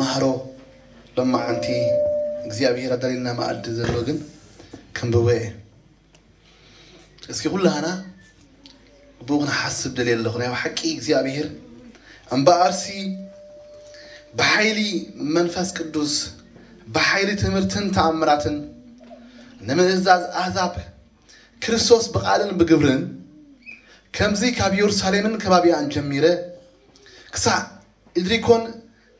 መሃሮ ሎማዓንቲ እግዚኣብሔር ኣዳልየልና መኣዲ ዘሎ ግን ክንብቦ እየ። እስኪ ኩላህና ብኡ ክንሓስብ ደልየ ኣለኹ። ናይ ብሓቂ እግዚኣብሔር እምበኣርሲ ብሓይሊ መንፈስ ቅዱስ፣ ብሓይሊ ትምህርትን ተኣምራትን ንምእዛዝ ኣህዛብ ክርስቶስ ብቓልን ብግብርን፣ ከምዚ ካብ የሩሳሌምን ከባቢኣን ጀሚረ ክሳዕ ኢድሪኮን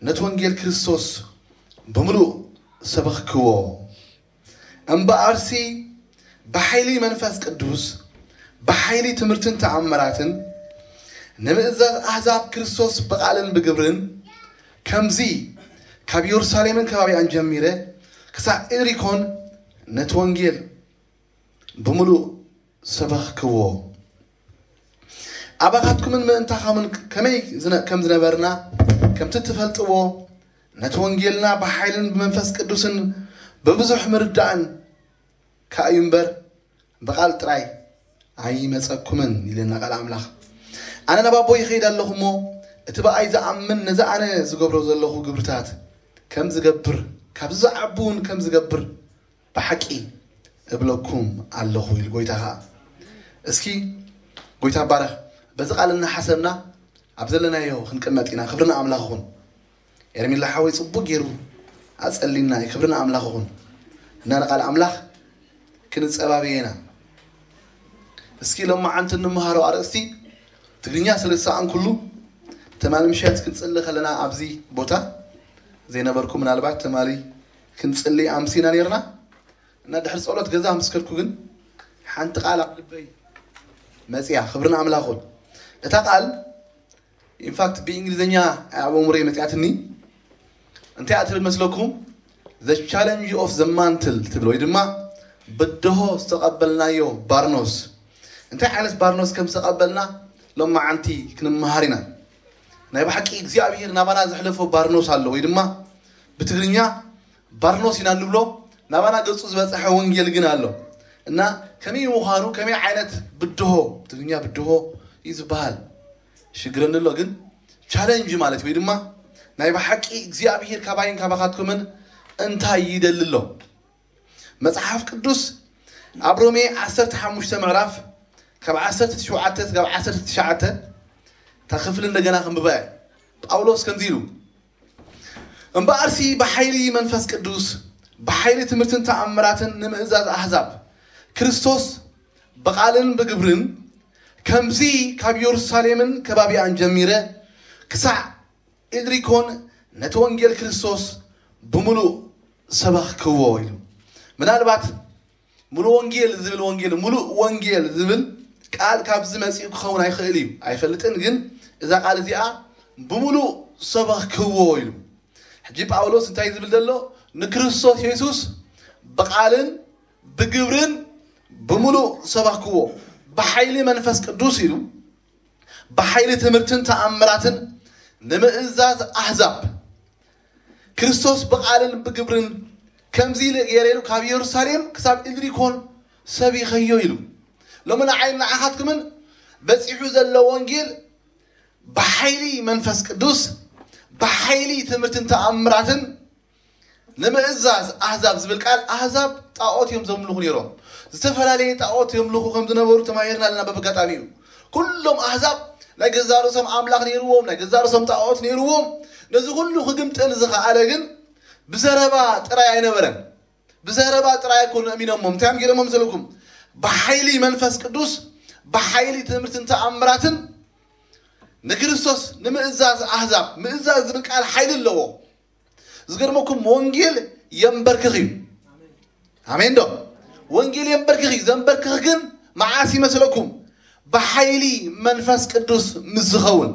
ነቲ ወንጌል ክርስቶስ ብምሉእ ሰበኽክዎ። እምበኣርሲ ብሓይሊ መንፈስ ቅዱስ፣ ብሓይሊ ትምህርትን ተኣምራትን ንምእዛዝ ኣህዛብ ክርስቶስ ብቓልን ብግብርን፣ ከምዚ ካብ የሩሳሌምን ከባቢኣን ጀሚረ ክሳዕ ኢድሪኮን ነቲ ወንጌል ብምሉእ ሰበኽክዎ። ኣባኻትኩምን ምእንታኻምን ከመይ ዝነ-፣ ከም ዝነበርና ከምቲ ትፈልጥዎ፣ ነቲ ወንጌልና ብሓይልን ብመንፈስ ቅዱስን ብብዙሕ ምርዳእን ከኣ እዩ እምበር፣ ብቓል ጥራይ ኣይመጸኩምን ኢልና ቃል ኣምላኽ። ኣነ ናብ ኣቦ ይኸይድ ኣለኹ እሞ፣ እቲ ብኣይ ዝኣምን ነዚ ኣነ ዝገብሮ ዘለኹ ግብርታት ከም ዝገብር፣ ካብዚ ዝዓቢ እውን ከም ዝገብር ብሓቂ እብለኩም ኣለኹ ኢሉ ጎይታ ኸዓ። እስኪ ጎይታ ባረኽ። በዚ ቃል እናሓሰብና ኣብ ዘለናዮ ክንቅመጥ ኢና። ክብሪ ንኣምላኽ ይኹን። ኤርሚላ ሓወይ ጽቡቅ ገይሩ ኣጸሊና እዩ። ክብሪ ንኣምላኽ ይኹን። እና ንቃል ኣምላኽ ክንጸባበየ ኢና። እስኪ ሎማዓንቲ እንመሃሮ ኣርእስቲ ትግርኛ ስለ ዝሰኣንኩሉ፣ ትማሊ ምሸት ክንጽሊ ከለና ኣብዚ ቦታ ዘይነበርኩ፣ ምናልባት ትማሊ ክንጽሊ ኣምሲና ነርና። እና ድሕሪ ጸሎት ገዛ ምስ ከድኩ ግን ሓንቲ ቃል ኣብ ልበይ መጽያ። ክብሪ ንኣምላኽ ይኹን። እታ ቃል ኢንፋክት ብእንግሊዝኛ ኣብ ኣእምሮይ መጽያትኒ። እንታይ እያ ትብል መስለኩም? The challenge of the mantle ትብል፣ ወይ ድማ ብድሆ ዝተቐበልናዮ ባርኖስ። እንታይ ዓይነት ባርኖስ ከም ዝተቐበልና ሎማዓንቲ ክንመሃር ኢና። ናይ ብሓቂ እግዚኣብሔር ናባና ዘሕለፎ ባርኖስ ኣሎ፣ ወይ ድማ ብትግርኛ ባርኖስ ኢና እንብሎ። ናባና ገጹ ዝበጽሐ ወንጌል ግን ኣሎ። እና ከመይ ምዃኑ፣ ከመይ ዓይነት ብድሆ፣ ብትግርኛ ብድሆ እዩ ዝበሃል፣ ሽግረኒ ኣሎ። ግን ቻለንጅ ማለት ወይ ድማ ናይ ብሓቂ እግዚኣብሔር ካባይን ካባኻትኩምን እንታይ ይደሊ ኣሎ? መጽሓፍ ቅዱስ ኣብ ሮሜ ዓሰርተ ሓሙሽተ ምዕራፍ ካብ ዓሰርተ ሸውዓተ እስካብ ዓሰርተ ትሽዓተ፣ እታ ክፍሊ እንደገና ክንብባ እየ። ጳውሎስ ከምዚ ኢሉ፣ እምበኣርሲ ብሓይሊ መንፈስ ቅዱስ፣ ብሓይሊ ትምህርትን ተኣምራትን ንምእዛዝ ኣሕዛብ ክርስቶስ ብቓልን ብግብርን፣ ከምዚ ካብ የሩሳሌምን ከባቢኣን ጀሚረ ክሳዕ ኢልሪኮን ነቲ ወንጌል ክርስቶስ ብምሉእ ሰበኽክዎ ኢሉ። ምናልባት ሙሉእ ወንጌል ዝብል፣ ወንጌል፣ ሙሉእ ወንጌል ዝብል ቃል ካብዚ መጺኡ ክኸውን ኣይኽእል እዩ፣ ኣይፈልጥን። ግን እዛ ቃል እዚኣ ብምሉእ ሰበኽክዎ ኢሉ። ሕጂ ጳውሎስ እንታይ ዝብል ዘሎ? ንክርስቶስ የሱስ ብቃልን ብግብርን ብምሉእ ሰበኽክዎ፣ ብሓይሊ መንፈስ ቅዱስ ኢሉ፣ ብሓይሊ ትምህርትን ተኣምራትን ንምእዛዝ ኣህዛብ ክርስቶስ ብቃልን ብግብርን ከምዚ ኢለ ገይረ ኢሉ ካብ የሩሳሌም ክሳብ ኢልሪኮን ሰቢኸዮ ኢሉ። ሎሚ ንዓይን ንዓኻትኩምን በጺሑ ዘሎ ወንጌል ብሓይሊ መንፈስ ቅዱስ፣ ብሓይሊ ትምህርትን ተኣምራትን ንምእዛዝ ኣህዛብ ዝብል ቃል፣ ኣህዛብ ጣዖት እዮም ዘምልኹ ነይሮም። ዝተፈላለየ ጣዖት የምልኹ ከም ዝነበሩ ተማሂርና ኣለና። በብኣጋጣሚ እዩ። ኩሎም ኣህዛብ ናይ ገዛ ርእሶም ኣምላኽ ነይርዎም፣ ናይ ገዛ ርእሶም ጣዖት ነይርዎም። ነዚ ኩሉ ክግምጥል ዝኸኣለ ግን ብዘረባ ጥራይ ኣይነበረን። ብዘረባ ጥራይ ኣይኮኑ ኣሚኖሞም። እንታይ እዮም ገይሮሞም ዘለኩም? ብሓይሊ መንፈስ ቅዱስ፣ ብሓይሊ ትምህርትን ተኣምራትን ንክርስቶስ ንምእዛዝ ኣህዛብ፣ ምእዛዝ ዝብል ቃል ሓይሊ ኣለዎ። ዝገርመኩም፣ ወንጌል የንበርክኽ እዩ። ኣሜን ዶ? ወንጌል የንበርክኽ እዩ። ዘንበርክኽ ግን መዓስ ይመስለኩም? ብሓይሊ መንፈስ ቅዱስ ምስ ዝኸውን።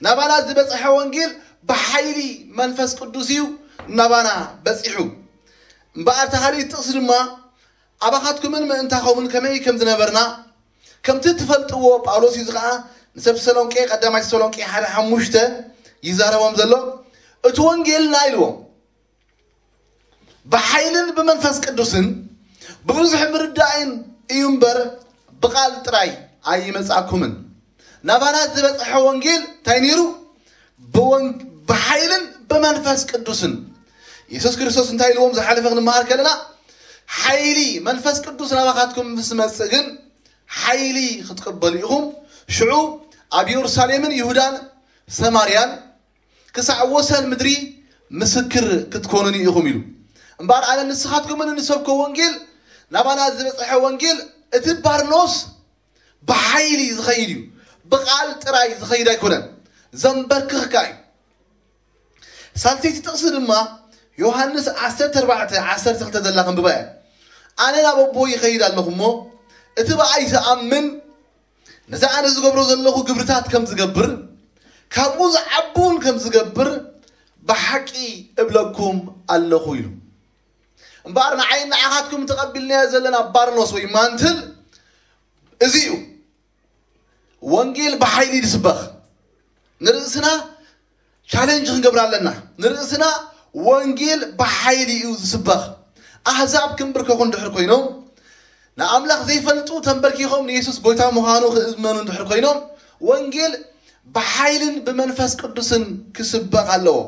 ናባና ዝበጽሐ ወንጌል ብሓይሊ መንፈስ ቅዱስ እዩ ናባና በጺሑ። እምበኣር፣ እታ ካልኣይቲ ጥቕሲ ድማ ኣባኻትኩምን ምእንታኹምን ከመይ ከም ዝነበርና ከምቲ ትፈልጥዎ፣ ጳውሎስ እዩ እዚ ኸዓ ንሰብ ተሰሎንቄ፣ ቀዳማይ ተሰሎንቄ ሓደ ሓሙሽተ ይዛረቦም ዘሎ። እቲ ወንጌልና ኢልዎም ብሓይልን ብመንፈስ ቅዱስን ብብዙሕ ምርዳእን እዩ እምበር ብቓል ጥራይ ኣይመጻእኩምን። ናባና ዝበጽሐ ወንጌል እንታይ ነይሩ? ብወን-፣ ብሓይልን መንፈስ ቅዱስን። የሱስ ክርስቶስ እንታይ ኢልዎም ዝሓለፈ ክንመሃር ከለና፣ ሓይሊ መንፈስ ቅዱስ ናባኻትኩም ምስ መጽእ ግን ሓይሊ ክትቅበሉ ኢኹም። ሽዑ ኣብ የሩሳሌምን ይሁዳን ሰማርያን ክሳዕ ወሰን ምድሪ ምስክር ክትኮኑኒ ኢኹም ኢሉ። እምበኣር ኣነ ንስኻትኩምን እንሰብኮ ወንጌል፣ ናባና ዝበጽሐ ወንጌል፣ እቲ ባርኖስ ብሓይሊ ዝኸይድ እዩ። ብቓል ጥራይ ዝኸይድ ኣይኮነን። ዘንበርክኽካ እዩ። ሳልሰይቲ ጥቕሲ ድማ ዮሃንስ ዓሰርተ ኣርባዕተ ዓሰርተ ክልተ ዘላ ክንብባ እያ። ኣነ ናብ ኣቦ ይኸይድ ኣለኹ እሞ፣ እቲ ብኣይ ዝኣምን፣ ነዚ ኣነ ዝገብሮ ዘለኹ ግብርታት ከም ዝገብር፣ ካብኡ ዝዓቢ እውን ከም ዝገብር ብሓቂ እብለኩም ኣለኹ ኢሉ። እምበኣር ንዓይን ንዓኻትኩም ተቐቢልናዮ ዘለና ባርኖስ ወይ ማንትል እዚ እዩ። ወንጌል ብሓይሊ እዩ ዝስበኽ። ንርእስና ቻሌንጅ ክንገብር ኣለና። ንርእስና ወንጌል ብሓይሊ እዩ ዝስበኽ። ኣህዛብ ክንብርከኹ እንድሕር ኮይኖም፣ ንኣምላኽ ዘይፈልጡ ተንበርኪኾም ንየሱስ ጎይታ ምዃኑ ክእመኑ እንድሕር ኮይኖም፣ ወንጌል ብሓይልን ብመንፈስ ቅዱስን ክስበኽ ኣለዎ።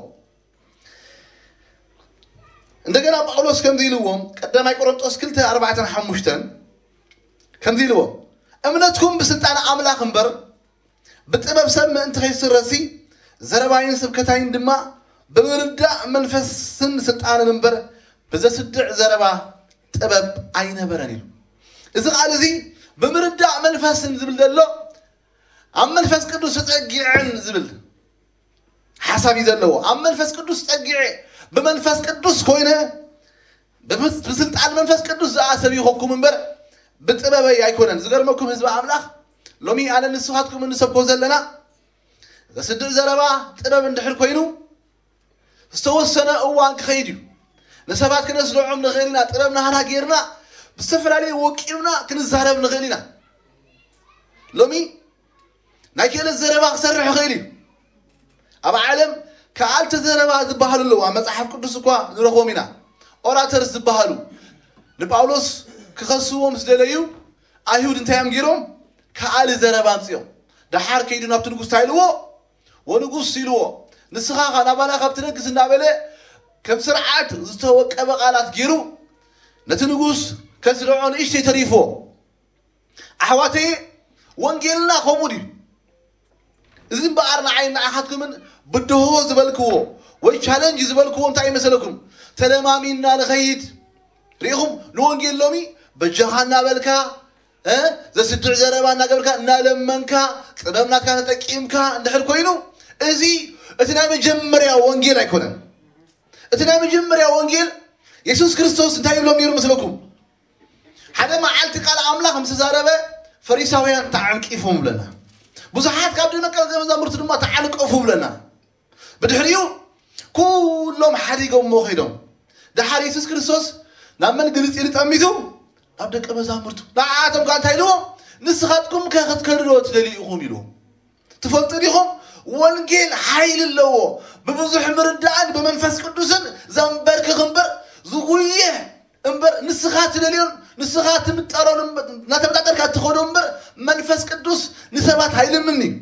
እንደገና ጳውሎስ ከምዚ ኢልዎም፣ ቀዳማይ ቆሮንጦስ ክልተ ኣርባዕተን ሓሙሽተን ከምዚ ኢልዎም፣ እምነትኩም ብስልጣን ኣምላኽ እምበር ብጥበብ ሰብ ምእንቲ ከይስረሲ፣ ዘረባይን ስብከታይን ድማ ብምርዳእ መንፈስን ስልጣንን እምበር ብዘስድዕ ዘረባ ጥበብ ኣይነበረን ኢሉ። እዚ ቃል እዚ ብምርዳእ መንፈስን ዝብል ዘሎ፣ ኣብ መንፈስ ቅዱስ ተጸጊዐን ዝብል ሓሳብ እዩ ዘለዎ። ኣብ መንፈስ ቅዱስ ጸጊዐ፣ ብመንፈስ ቅዱስ ኮይነ፣ ብመስ-፣ ብስልጣን መንፈስ ቅዱስ ዝኣሰብ ይኸኩም እምበር ብጥበበይ ኣይኮነን። ዝገርመኩም ህዝቢ ኣምላኽ፣ ሎሚ ኣነ ንስኻትኩም እንሰብኮ ዘለና ዘስድዕ ዘረባ ጥበብ እንድሕር ኮይኑ፣ ዝተወሰነ እዋን ክኸይድ እዩ። ንሰባት ክነስድዖም ንኽእል ኢና። ጥበብ ናህና ጌርና ብዝተፈላለየ ወቂብና ክንዛረብ ንኽእል ኢና። ሎሚ ናይ ክእለት ዘረባ ክሰርሕ ይኽእል እዩ። ኣብ ዓለም ከኣልቲ ዘረባ ዝበሃሉ ኣለዉ። ኣብ መጽሓፍ ቅዱስ እኳ ንረኽቦም ኢና። ኦራተርስ ዝበሃሉ ንጳውሎስ ክኸስዎም ዝደለዩ ኣይሁድ እንታይ እዮም ገይሮም? ከኣሊ ዘረባ ኣምጽኦም። ደሓር ከይዱ ናብቲ ንጉስ እንታይ ኢልዎ? ወንጉስ ኢልዎ፣ ንስኻ ኸ ናባና ካብ ትነግስ እናበለ ከም ስርዓት ዝተወቀበ ቃላት ገይሩ ነቲ ንጉስ ከስርዖ ንእሽተይ ተሪፎ። ኣሕዋተየ፣ ወንጌልና ከምኡ ድዩ? እዚ እምበኣር ንዓይ ንዓኻትኩምን ብድሆ ዝበልክዎ ወይ ቻለንጅ ዝበልክዎ እንታይ ይመሰለኩም? ተለማሚና ንኸይድ። ርኢኹም፣ ንወንጌል ሎሚ በጃኻ እናበልካ፣ እ፣ ዘስድዕ ዘረባ እናገበርካ፣ እናለመንካ፣ ጥበብ ናትካ ተጠቂምካ እንድሕር ኮይኑ፣ እዚ እቲ ናይ መጀመርያ ወንጌል ኣይኮነን። እቲ ናይ መጀመርያ ወንጌል የሱስ ክርስቶስ እንታይ ይብሎም ነይሩ መስለኩም? ሓደ መዓልቲ ቃል ኣምላኽ ምስ ተዛረበ ፈሪሳውያን ተዓንቂፎም ብለና። ብዙሓት ካብ ደቀ መዛሙርቱ ድማ ተዓንቀፉ ብለና። ብድሕሪኡ ኩሎም ሓዲጎሞ ከይዶም። ደሓር የሱስ ክርስቶስ ናብ መን ግልጽ ኢሉ ጠሚቱ? ናብ ደቀ መዛሙርቱ። ንዓኣቶም ከኣ እንታይ ኢልዎም? ንስኻትኩም ከ ክትከዱ ዶ ትደልዩ ኢኹም ኢልዎም። ትፈልጡ ዲኹም? ወንጌል ሓይሊ ኣለዎ። ብብዙሕ ምርዳእን ብመንፈስ ቅዱስን ዘንበርክኽ እምበር ዝጉየ እምበር ንስኻ ትደልዮን ንስኻ ትምጠሮን እምበር እናተመጣጠርካ እትኸዶ እምበር መንፈስ ቅዱስ ንሰባት ኣይልምን እዩ።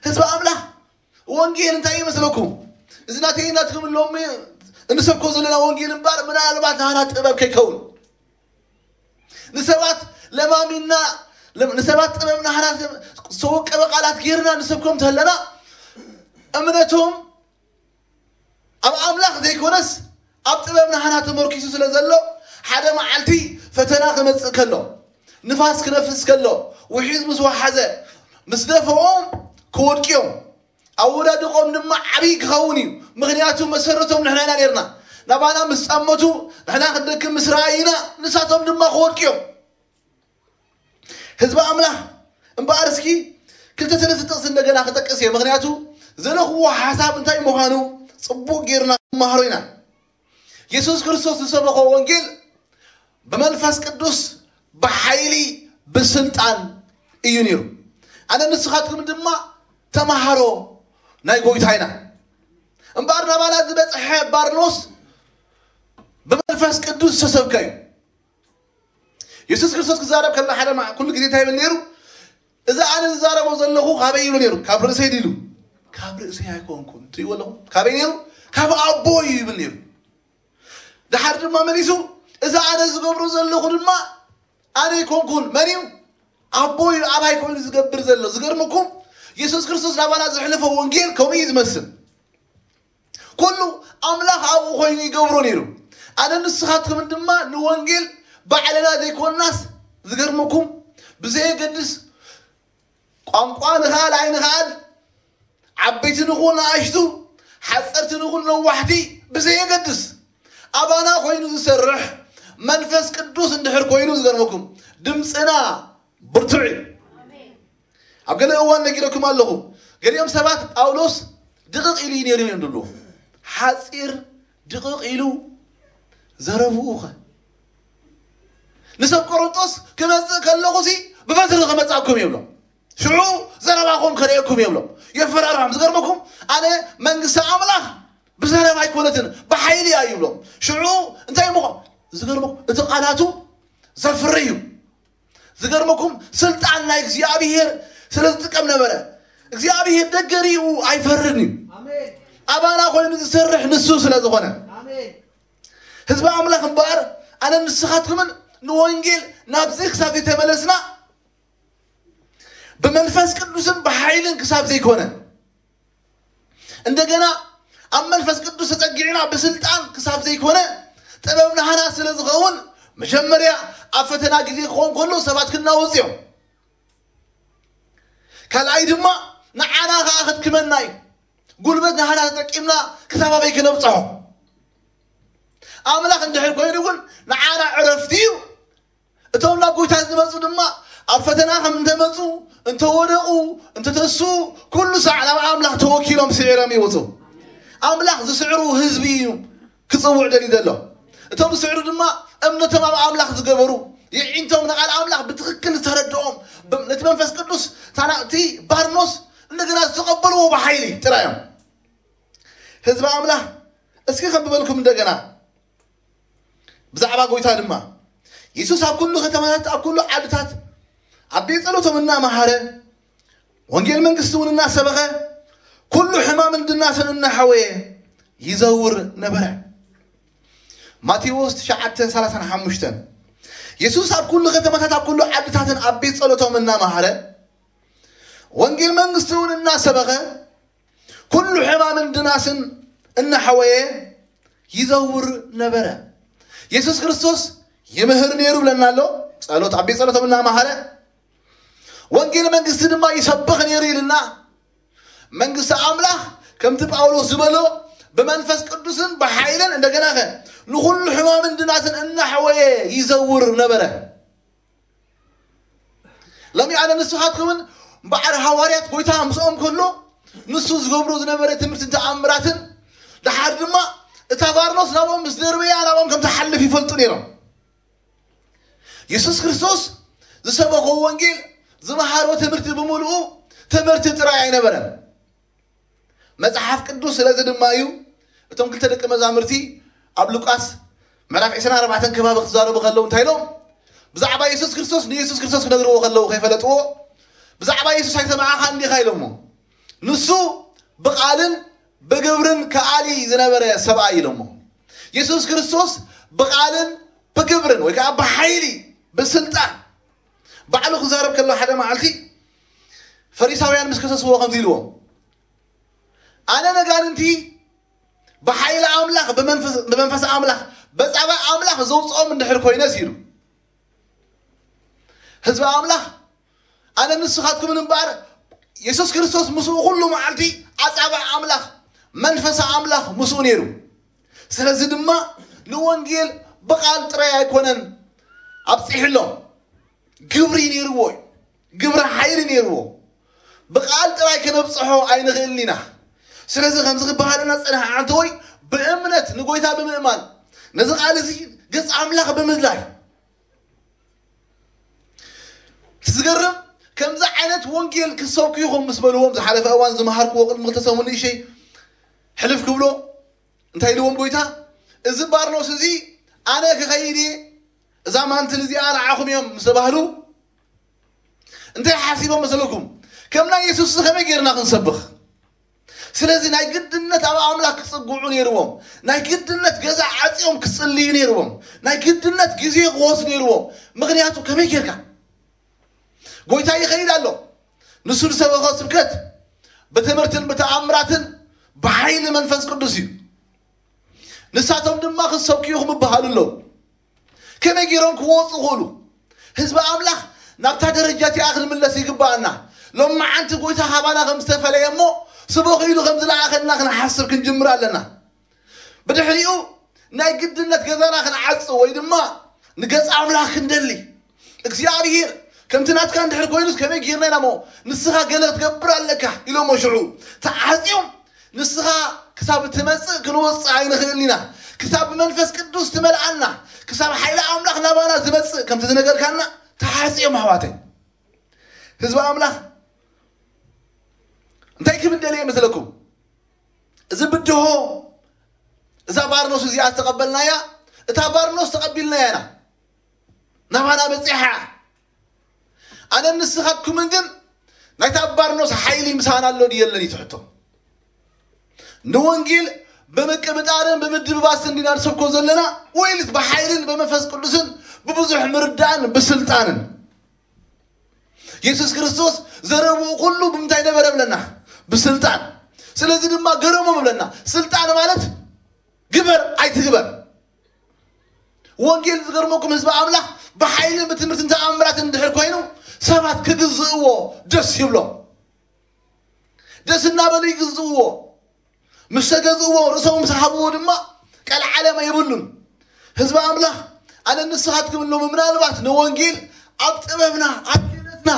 ህዝቢ ኣምላኽ ወንጌል እንታይ ይመስለኩም? እዚ ናተይ ናትኩም ሎሚ እንሰብኮ ዘለና ወንጌል እምበር ምናልባት ናህና ጥበብ ከይከውን ንሰባት ለማሚና ለም-፣ ንሰባት ጥበብ ናህና ዝተወቀበ ቃላት ጌርና ንሰብኮም ተለና እምነቶም ኣብ ኣምላኽ ዘይኮነስ ኣብ ጥበብ ናህና ተመርኪሱ ስለ ዘሎ ሓደ መዓልቲ ፈተና ክመጽእ ከሎ ንፋስ ክነፍስ ከሎ ውሒዝ ምስ ወሓዘ ምስ ደፈኦም ክወድቅዮም ኣወዳድቖም ድማ ዓብዪ ክኸውን እዩ። ምኽንያቱ መሰረቶም ንሕና ኢና ነርና። ናባና ምስ ጻመቱ ንሕና ክንደክም ምስ ረኣዩና ንሳቶም ድማ ክወድቅዮም። ህዝቢ ኣምላኽ እምበኣር እስኪ ክልተ ሰለስተ ጥቕሲ እንደገና ክጠቅስ እየ። ምኽንያቱ ዘለኽዎ ሓሳብ እንታይ ምዃኑ ጽቡቕ ጌርና ክመሃሮ ኢና። የሱስ ክርስቶስ ዝሰበኾ ወንጌል ብመንፈስ ቅዱስ ብሓይሊ ብስልጣን እዩ ነይሩ። ኣነ ንስኻትኩም ድማ ተማሃሮ ናይ ጎይታ ኢና። እምበኣር ናባና ዝበፅሐ ባርኖስ ብመንፈስ ቅዱስ ዝተሰብከ እዩ። የሱስ ክርስቶስ ክዛረብ ከሎ ሓደ ማ-፣ ኩሉ ግዜ እንታይ ይብል ነይሩ? እዚ ኣነ ዝዛረቦ ዘለኹ ካበይ ይብሎ ነይሩ? ካብ ርእሰይ ድዩ ኢሉ? ካብ ርእሰይ ኣይኮንኩን። ትሪእዎ ኣለኹም? ካበይ ነይሩ? ካብ ኣቦ እዩ ይብል ነይሩ። ድሓር ድማ መሊሱ፣ እዚ ኣነ ዝገብሮ ዘለኹ ድማ ኣነ ኣይኮንኩን፣ መን እዩ? ኣቦ እዩ ኣባይ ኮይኑ ዝገብር ዘሎ። ዝገርመኩም፣ የሱስ ክርስቶስ ናባና ዘሕልፎ ወንጌል ከምኡ እዩ ዝመስል። ኩሉ ኣምላኽ ኣብኡ ኮይኑ ይገብሮ ነይሩ። ኣነ ንስኻትኩምን ድማ ንወንጌል ባዕልና ዘይኮንናስ፣ ዝገርመኩም፣ ብዘየገድስ ቋንቋ ንኽኣል ኣይንኽኣል፣ ዓበይቲ ንኹን ንኣሽቱ፣ ሓፀርቲ ንኹን ነዋሕቲ፣ ብዘየገድስ ኣባና ኮይኑ ዝሰርሕ መንፈስ ቅዱስ እንድሕር ኮይኑ፣ ዝገርመኩም፣ ድምፅና ብርቱዕ እዩ። ኣብ ገለ እዋን ነጊረኩም ኣለኹ። ገሊኦም ሰባት ጳውሎስ ድቕቕ ኢሉ እዩ ነይሩ እዮም ዝብሉ። ሓፂር ድቕቕ ኢሉ ዘረብኡ ኸ? ንሰብ ቆሮንጦስ ክመጽእ ከለኹሲ ብበትሪ ክመጻኩም ይብሎም። ሽዑ ዘረባኹም ከርእየኩም ይብሎም። የፈራርሖም። ዝገርመኩም፣ ኣነ መንግስቲ ኣምላኽ ብዘረባ ኣይኮነትን፣ ብሓይሊ እያ ይብሎም። ሽዑ እንታይ ምኾ? ዝገርመኩም፣ እቲ ቃላቱ ዘፍሪ እዩ። ዝገርመኩም፣ ስልጣን ናይ እግዚኣብሔር ስለ ዝጥቀም ነበረ። እግዚኣብሔር ደገ ሪኡ ኣይፈርን እዩ። ኣባና ኮይኑ ዝሰርሕ ንሱ ስለ ዝኾነ። ህዝቢ ኣምላኽ እምበኣር፣ ኣነ ንስኻትኩምን ንወንጌል ናብዚ ክሳብ ዘይተመለስና፣ ብመንፈስ ቅዱስን ብሓይልን ክሳብ ዘይኮነ፣ እንደገና ኣብ መንፈስ ቅዱስ ተጸጊዕና ብስልጣን ክሳብ ዘይኮነ፣ ጥበብ ናህና ስለ ዝኸውን፣ መጀመርያ ኣብ ፈተና ግዜ ክኸውን ከሎ ሰባት ክናወጹ እዮም። ካልኣይ ድማ ንዓና ከኣ ከድክመና እዩ። ጉልበት ናህና ተጠቂምና ክሳብ ኣበይ ክነብጽሖ? ኣምላኽ እንድሕር ኮይኑ እውን ንዓና ዕረፍቲ እዩ። እቶም ናብ ጎይታ ዝመጹ ድማ ኣብ ፈተና ከም እንተመጹ፣ እንተወደቑ፣ እንተተስኡ፣ ኩሉ ሳዕ ናብ ኣምላኽ ተወኪሎም ስዒሮም ይወጹ። ኣምላኽ ዝስዕሩ ህዝቢ እዩ ክጽውዕ ደልዩ ዘሎ። እቶም ዝስዕሩ ድማ እምነቶም ኣብ ኣምላኽ ዝገበሩ፣ የዒንቶም ንቓል ኣምላኽ ብትኽክል ዝተረድኦም፣ ብ-፣ ነቲ መንፈስ ቅዱስ ታና-፣ እቲ ባርኖስ እንደገና ዝተቐበልዎ ብሓይሊ ጥራይ እዮም። ህዝቢ ኣምላኽ፣ እስኪ ከንብበልኩም እንደገና። ብዛዕባ ጎይታ ድማ፣ የሱስ ኣብ ኩሉ ከተማታት፣ ኣብ ኩሉ ዓድታት፣ ኣብ ቤት ጸሎቶም እናመሃረ፣ ወንጌል መንግስቲ እውን እናሰበኸ፣ ኩሉ ሕማምን ድናስን እናሓወየ ይዘውር ነበረ። ማቴዎስ ትሽዓተ ሰላሳን ሓሙሽተን። የሱስ ኣብ ኩሉ ከተማታት፣ ኣብ ኩሉ ዓድታትን ኣብ ቤት ጸሎቶም እናመሃረ፣ ወንጌል መንግስቲ እውን እናሰበኸ፣ ኩሉ ሕማምን ድናስን እናሓወየ ይዘውር ነበረ። የሱስ ክርስቶስ ይምህር ነይሩ ብለና ኣሎ። ጸሎት፣ ኣብ ቤት ጸሎቶም እናመሃረ፣ ወንጌል መንግስቲ ድማ ይሰብኽ ነይሩ ኢልና። መንግስቲ ኣምላኽ ከምቲ ጳውሎስ ዝበሎ ብመንፈስ ቅዱስን ብሓይልን፣ እንደገና ኸ ንኹሉ ሕማምን ድናስን እናሓወየ ይዘውር ነበረ። ሎሚ ኣነ ንስኻትኩምን በዓል ሃዋርያት ጎይታ ምስኦም ከሎ ንሱ ዝገብሮ ዝነበረ ትምህርትን ተኣምራትን፣ ደሓር ድማ እታ ባርኖስ ናብኦም ምስ ደርበያ ናብኦም ከም ትሓልፍ ይፈልጡ ነይሮም። የሱስ ክርስቶስ ዝሰበኾ ወንጌል፣ ዝመሃሮ ትምህርቲ ብምሉኡ ትምህርቲ ጥራይ ኣይነበረን። መጽሓፍ ቅዱስ ስለዚ ድማ እዩ እቶም ክልተ ደቂ መዛሙርቲ ኣብ ሉቃስ ምዕራፍ ዕስራን ኣርባዕተን ከባቢ ክዛረቡ ከለዉ እንታይ ኢሎም? ብዛዕባ የሱስ ክርስቶስ ንየሱስ ክርስቶስ ክነግርዎ ከለዉ ከይፈለጥዎ፣ ብዛዕባ የሱስ ኣይሰማዕኻን ዲኻ ኢሎሞ። ንሱ ብቓልን ብግብርን ከኣሊ ዝነበረ ሰብኣይ ኢሎሞ። የሱስ ክርስቶስ ብቓልን ብግብርን ወይ ከዓ ብሓይሊ፣ ብስልጣን ባዕሉ ክዛረብ ከሎ ሓደ መዓልቲ ፈሪሳውያን ምስ ከሰስዎ ከምዚ ኢልዎም፣ ኣነ ነጋንንቲ ብሓይሊ ኣምላኽ፣ ብመንፈስ፣ ብመንፈስ ኣምላኽ፣ በጻባ ኣምላኽ ዘውፅኦም እንድሕር ኮይነስ ኢሉ። ህዝቢ ኣምላኽ፣ ኣነ ንስኻትኩምን እምበኣር የሱስ ክርስቶስ ምስኡ ኩሉ መዓልቲ ኣጻባ ኣምላኽ፣ መንፈስ ኣምላኽ ምስኡ ነይሩ። ስለዚ ድማ ንወንጌል ብቓል ጥራይ ኣይኮነን ኣብፂሕሎም፣ ግብሪ ነይርዎ እዩ። ግብሪ ሓይሊ ነይርዎ። ብቓል ጥራይ ከነብፅሖ ኣይንኽእልን ኢና። ስለዚ ከምዚ ክበሃለና ዝፀንሐ ዓንተወይ፣ ብእምነት ንጎይታ ብምእማን፣ ነዚ ቃል እዚ ገፅ ኣምላኽ ብምድላይ። እቲ ዝገርም፣ ከምዚ ዓይነት ወንጌል ክትሰብኩ ኢኹም ምስ በልዎም፣ ዝሓለፈ እዋን ዝመሃርክዎ ቅድሚ ክልተ ሰሙን ንእሸይ ሕልፍ ክብሎ፣ እንታይ ኢልዎም ጎይታ? እዚ ባርኖስ እዚ ኣነ ክኸይድ እየ፣ እዛ ማንትል እዚኣ ንዓኹም እዮም ምስ ተባህሉ፣ እንታይ ሓሲቦም መሰለኩም? ከም ናይ የሱስ ከመይ ጌርና ክንሰብኽ? ስለዚ ናይ ግድነት ኣብ ኣምላኽ ክጽግዑ ነይርዎም። ናይ ግድነት ገዛ ዓጽዮም ክጽልዩ ነይርዎም። ናይ ግድነት ግዜ ክወስዱ ነይርዎም። ምኽንያቱ ከመይ ጌርካ ጎይታ ይኸይድ ኣሎ። ንሱ ዝሰበኸ ስብከት ብትምህርትን ብተኣምራትን ብሓይሊ መንፈስ ቅዱስ እዩ። ንሳቶም ድማ ክሰብኩ ኢኹም ይበሃሉ ኣለዉ። ከመይ ገይሮም ክወፁ ይኽእሉ? ህዝቢ ኣምላኽ ናብታ ደረጃ እቲኣ ክንምለስ ይግባኣና። ሎሚ መዓንቲ ጎይታ ካባና ከም ዝተፈለየ እሞ ስበኹ ኢሉ ከም ዝለኣኸልና ክንሓስብ ክንጅምር ኣለና። ብድሕሪኡ ናይ ግድነት ገዛና ክንዓጽ ወይ ድማ ንገጽ ኣምላኽ ክንደሊ እግዚኣብሔር ከምቲ ናትካ እንድሕር ኮይኑስ ከመይ ጌርና ኢና እሞ ንስኻ ገለ ክትገብር ኣለካ ኢሎሞ ሽዑ ተዓጽዮም ንስኻ ክሳብ እትመጽእ ክንወጽእ ኣይንኽእልን ኢና። ክሳብ ብመንፈስ ቅዱስ ትመልኣና፣ ክሳብ ሓይሊ ኣምላኽ ናባና ዝመጽእ ከምቲ ዝነገርካና ተሓጽዮም ኣሕዋተይ። ህዝቢ ኣምላኽ እንታይ ክብል ደልየ መስለኩም? እዚ ብድሆ እዛ ባርኖስ እዚኣ ዝተቐበልናያ እታ ባርኖስ ተቐቢልናያ ኢና ናባና በፂሓ። ኣነ ንስኻትኩምን ግን ናይታ ባርኖስ ሓይሊ ምሳና ኣሎ ድየለን እዩ ትሕቶ። ንወንጌል ብምቅብጣርን ብምድብባስን እንዲና ንሰብኮ ዘለና ወይልስ ብሓይልን ብመንፈስ ቅዱስን ብብዙሕ ምርዳእን ብስልጣንን? የሱስ ክርስቶስ ዘረብኡ ኩሉ ብምንታይ ነበረ ብለና? ብስልጣን። ስለዚ ድማ ገረሞም ብለና። ስልጣን ማለት ግበር ኣይትግበር። ወንጌል ዝገርመኩም ህዝቢ ኣምላኽ ብሓይልን ብትምህርትን ተኣምራትን እንድሕር ኮይኑ ሰባት ክግዝእዎ ደስ ይብሎም። ደስ እናበሉ ይግዝእዎ። ምስ ተገዝእዎ ርእሶም ምስ ሃብዎ ድማ ቀልዓለም የብሉን። ህዝቢ ኣምላኽ ኣነ ንስኻትኩም ኣለዉ ምናልባት ንወንጌል ኣብ ጥበብና ኣብ ክእለትና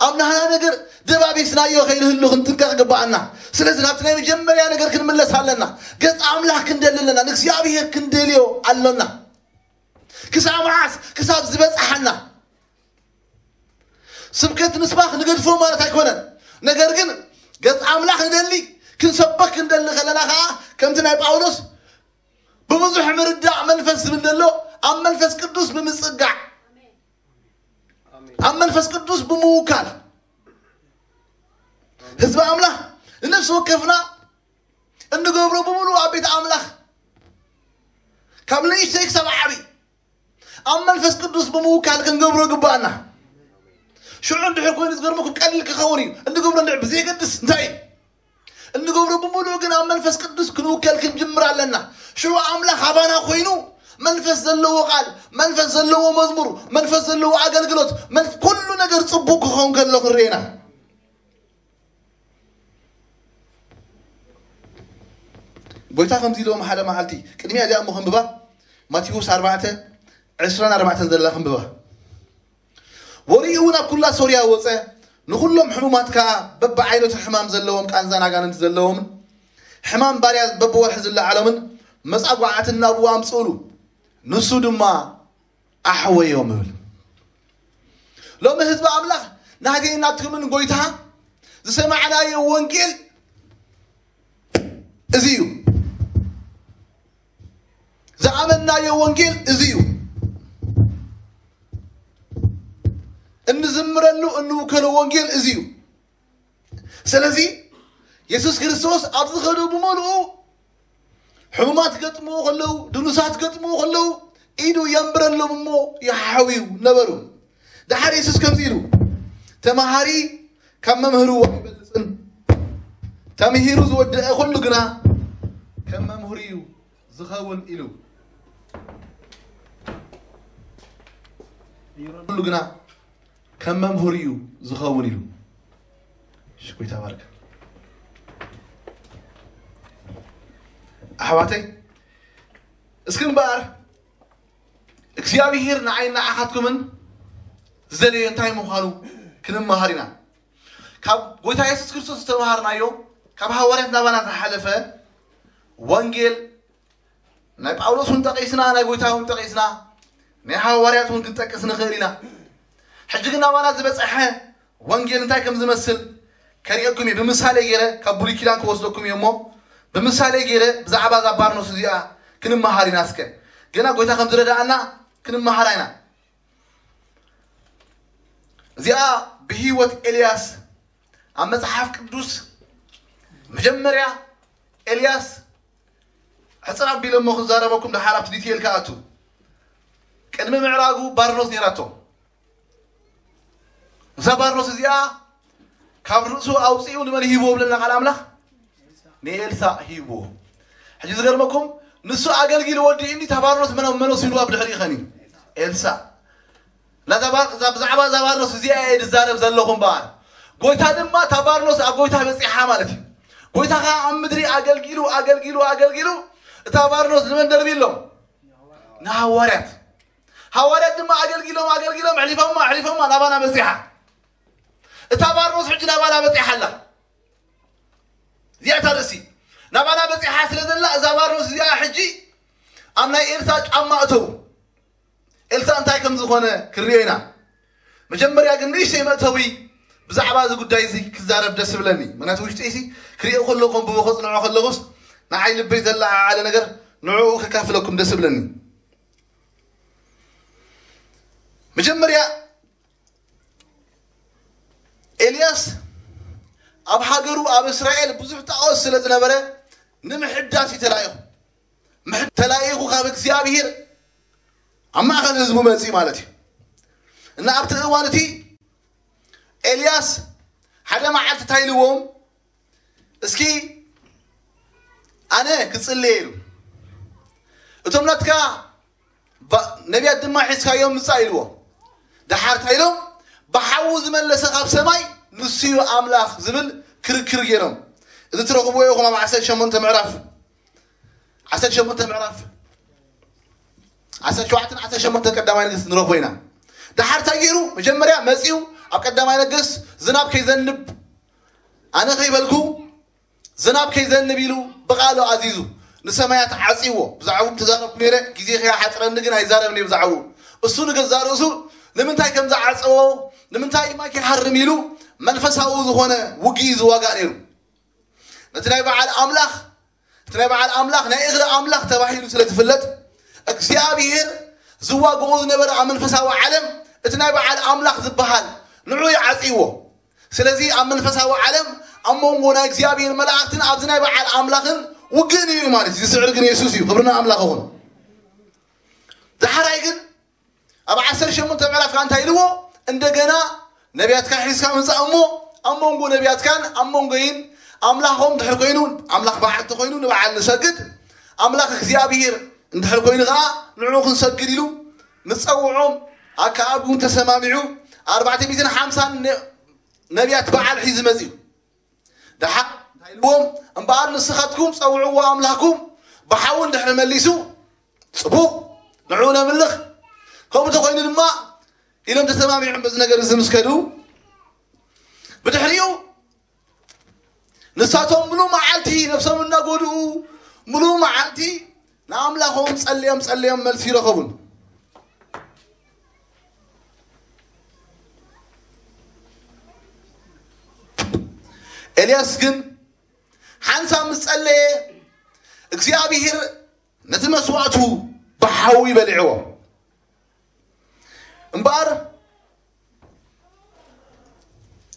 ኣብ ናህና ነገር ደባቢስናዮ ከይንህሉ ክንጥንቀቕ ግባኣና። ስለዚ ናብቲ ናይ መጀመርያ ነገር ክንምለስ ኣለና። ገጽ ኣምላኽ ክንደሊ ኣለና። ንእግዚኣብሔር ክንደልዮ ኣሎና። ክሳብ መዓስ? ክሳብ ዝበጽሓና። ስብከት ምስባኽ ንገድፎ ማለት ኣይኮነን። ነገር ግን ገጽ ኣምላኽ ንደሊ ክንሰበክ ክንደሊ ከለና ከዓ ከምቲ ናይ ጳውሎስ ብብዙሕ ምርዳእ መንፈስ ዝብል ዘሎ ኣብ መንፈስ ቅዱስ ብምጽጋዕ ኣብ መንፈስ ቅዱስ ብምውካል ህዝቢ ኣምላኽ ንነፍሲ ወከፍና እንገብሮ ብምሉእ ኣብ ቤት ኣምላኽ ካብ ንእሽተይ ክሳብ ዓብዪ ኣብ መንፈስ ቅዱስ ብምውካል ክንገብሮ ግባኣና። ሽዑ እንድሕር ኮይኑ ዝገርመኩም ቀሊል ክኸውን እዩ። እንገብሮ እንድሕር ብዘየገድስ እንታይ እዩ? እንገብሮ ብምሉእ ግን ኣብ መንፈስ ቅዱስ ክንውከል ክንጅምር ኣለና። ሽዑ ኣምላኽ ኣባና ኮይኑ መንፈስ ዘለዎ ቃል፣ መንፈስ ዘለዎ መዝሙር፣ መንፈስ ዘለዎ ኣገልግሎት፣ መንፈስ ኩሉ ነገር ጽቡቅ ክኸውን ከሎ ክንርኤና። ጎይታ ከምዚ ኢልዎም ሓደ መዓልቲ ቅድሚያ እዚኣ እሞ ከንብባ ማቴዎስ ኣርባዕተ ዕስራን ኣርባዕተን ዘላ ከንብባ። ወሪኡ እውን ኣብ ኩላ ሶርያ ወፀ። ንኹሎም ሕሙማት ከዓ በብዓይነቱ ሕማም ዘለዎም ቃንዛን ኣጋንንቲ ዘለዎምን ሕማም ባርያ በብወርሒ ዝለዓሎምን መጻጓዓትን ናብኡ ኣምፅኡሉ። ንሱ ድማ ኣሕወዮም እብል። ሎሚ ህዝቢ ኣምላኽ ናህገይ ናትኩምን ጎይታ ዝሰማዕናዮ ወንጌል እዚ እዩ። ዝኣመንናዮ ወንጌል እዚ እዩ። እንዝምረሉ እንውከሎ ወንጌል እዚ እዩ። ስለዚ የሱስ ክርስቶስ ኣብ ዝኸዶ ብመልኡ ሕሙማት ገጥምዎ ከለዉ፣ ድኑሳት ገጥምዎ ከለዉ ኢዱ የንብረሎም እሞ ይሓሕውዩ ነበሩ። ደሓር የሱስ ከምዚ ኢሉ፣ ተማሃሪ ካብ መምህሩ ኣይበልጽን፣ ተምሂሩ ዝወደአ ኩሉ ግና ከም መምህሩ እዩ ዝኸውን ኢሉ። ኩሉ ግና ከም መምህሩ እዩ ዝኸውን ኢሉ። ሽኩይ ተባረክ ኣሕዋተይ። እስኪ እምበኣር እግዚኣብሔር ንዓይ ንዓኻትኩምን ዝደለዮ እንታይ ምዃኑ ክንመሃር ኢና። ካብ ጎይታ የሱስ ክርስቶስ ዝተምሃርናዮ፣ ካብ ሃዋርያት ናባና ዝሓለፈ ወንጌል ናይ ጳውሎስ እውን ጠቒስና፣ ናይ ጎይታ እውን ጠቒስና፣ ናይ ሃዋርያት እውን ክንጠቅስ ንኽእል ኢና። ሕጂ ግን ናባና ዝበፅሐ ወንጌል እንታይ ከም ዝመስል ከርእየኩም እየ። ብምሳሌ ገይረ ካብ ብሉይ ኪዳን ክወስደኩም እየ እሞ ብምሳሌ ገይረ ብዛዕባ እዛ ባርኖስ እዚኣ ክንመሃር ኢና። እስከ ገና ጎይታ ከም ዝረዳኣና ክንመሃራ ኢና። እዚኣ ብህይወት ኤልያስ ኣብ መጽሓፍ ቅዱስ መጀመርያ ኤልያስ ሕፅር ኣቢለ እሞ ክዛረበኩም፣ ደሓር ኣብቲ ዲቴል ክኣቱ። ቅድሚ ምዕራጉ ባርኖስ ነይራቶ። እዛ ባርኖስ እዚኣ ካብ ርእሱ ኣውፂኡ ንመን ሂብዎ ብለና ቃል ኣምላኽ? ንኤልሳእ ሂብዎ። ሕጂ ዝገርመኩም፣ ንሱ ኣገልጊሉ ወዲኡ እንዲ፣ እታ ባርኖስ መን መን ወሲድዋ ብድሕሪኡ ኸኒ? ኤልሳእ። ነዛ ባር- እዛ- ብዛዕባ እዛ ባርኖስ እዚኣ እየ ዝዛረብ ዘለኹ እምበኣር፣ ጎይታ ድማ እታ ባርኖስ ኣብ ጎይታ በፂሓ ማለት እዩ። ጎይታ ኸዓ ኣብ ምድሪ ኣገልጊሉ ኣገልጊሉ ኣገልጊሉ፣ እታ ባርኖስ ንመን ደርቢሎም? ንሃዋርያት። ሃዋርያት ድማ ኣገልጊሎም ኣገልጊሎም ኣሕሊፎማ ኣሕሊፎማ ናባና በፂሓ። እታ ባርኖስ ሕጂ ናባና በፂሓ ኣላ። እዚኣ እታ ርእሲ ናባና በፂሓ ስለ ዘላ፣ እዛ ባርኖስ እዚኣ ሕጂ ኣብ ናይ ኤልሳ ጫማ እተው። ኤልሳ እንታይ ከም ዝኾነ ክንሪኦ ኢና። መጀመርያ ግን ንእሽተይ መእተዊ ብዛዕባ እዚ ጉዳይ እዚ ክዛረብ ደስ ይብለኒ። ምክንያቱ ውሽጢ ሲ ክሪኦ ከለኹ፣ ከንብቦ ከጽንዖ ከለኹስ፣ ንዓይ ልበይ ዘለዓዓለ ነገር ንዕኡ ከካፍለኩም ደስ ይብለኒ። መጀመርያ ኤልያስ ኣብ ሃገሩ ኣብ እስራኤል ብዙሕ ጣዖት ስለ ዝነበረ ንምሕዳስ እዩ ተላኢኹ። ምሕ- ተላኢኹ ካብ እግዚኣብሔር ኣብ ማእኸል ህዝቡ መፂእ ማለት እዩ። እና ኣብቲ እዋን እቲ ኤልያስ ሓደ መዓልቲ እንታይ ኢልዎም? እስኪ ኣነ ክጽልየ ኢሉ። እቶም ናትካ ባ- ነቢያት ድማ ሒዝካዮም ምጻእ ኢልዎ። ደሓር እንታይ ኢሎም? ብሓዊ ዝመለሰ ካብ ሰማይ ንሱ እዩ ኣምላኽ ዝብል ክርክር ገይሮም። እዚ ትረኽብዎ ኢኹም ኣብ ዓሰርተ ሸሞንተ ምዕራፍ፣ ዓሰርተ ሸሞንተ ምዕራፍ፣ ዓሰርተ ሸውዓተ ዓሰርተ ሸሞንተ ቀዳማይ ነገስት ንረኽቦ ኢና። ደሓር እንታይ ገይሩ? መጀመርያ መጺኡ ኣብ ቀዳማይ ነገስት ዝናብ ከይዘንብ ኣነ ከይበልኩ ዝናብ ከይዘንብ ኢሉ ብቓሉ ኣዚዙ ንሰማያት ዓጺዎ። ብዛዕባኡ ተዛረብኩ ነይረ፣ ግዜ ከይሓጽረኒ ግን ኣይዛረብን እየ ብዛዕባኡ። እሱ ንገዛእ ርእሱ ንምንታይ ከም ዝዓጸዎ፣ ንምንታይ ማይ ከይሃርም ኢሉ መንፈሳዊ ዝኾነ ውግኢ ዝዋጋእ ነይሩ። ነቲ ናይ በዓል ኣምላኽ፣ እቲ ናይ በዓል ኣምላኽ ናይ እግሪ ኣምላኽ ተባሂሉ ስለ ዝፍለጥ፣ እግዚኣብሔር ዝዋግኦ ዝነበረ ኣብ መንፈሳዊ ዓለም እቲ ናይ በዓል ኣምላኽ ዝበሃል ንዑ ይዓጺዎ። ስለዚ ኣብ መንፈሳዊ ዓለም ኣብ መንጎ ናይ እግዚኣብሔር መላእኽትን ኣብዚ ናይ በዓል ኣምላኽን ውግእን እዩ ማለት እዩ። ዝስዕር ግን የሱስ እዩ። ክብርና ኣምላኽ ይኹን። ዳሕራይ ግን ኣብ ዓሰርተ ሸሞንተ ምዕራፍ ከዓ እንታይ ኢልዎ? እንደገና ነቢያትካ ሒዝካ ምጻእ እሞ ኣብ መንጎ ነቢያትካን ኣብ መንጎይን ኣምላኾም ድሕር ኮይኑ፣ ኣምላኽ በዓል እንተኾይኑ ንበዓል ንሰግድ፣ ኣምላኽ እግዚኣብሔር እንድሕር ኮይኑ ከዓ ንዕኡ ክንሰግድ ኢሉ ምጸውዖም። ኣከኣብ እውን ተሰማሚዑ ኣርባዕተ ሚእትን ሓምሳን ነ- ነቢያት በዓል ሒዙ መጺኡ። ደሓር እንታይ ኢልዎም? እምበኣር ንስኻትኩም ጸውዕዎ ኣምላኽኩም ብሓዊ እንድሕር መሊሱ ጽቡቕ፣ ንዕኡ ነምልኽ። ከምኡ እንተኾይኑ ድማ ኢሎም ተሰማሚዖም በዚ ነገር እዚ ምስ ከዱ፣ ብድሕሪኡ ንሳቶም ምሉእ መዓልቲ ነብሶም እናጎድኡ ምሉእ መዓልቲ ንኣምላኾም ጸልዮም ጸልዮም መልሲ ይረኸቡን። ኤልያስ ግን ሓንሳብ ምስ ጸለየ እግዚኣብሔር ነቲ መስዋእቱ ብሓዊ በሊዕዎ። እምበኣር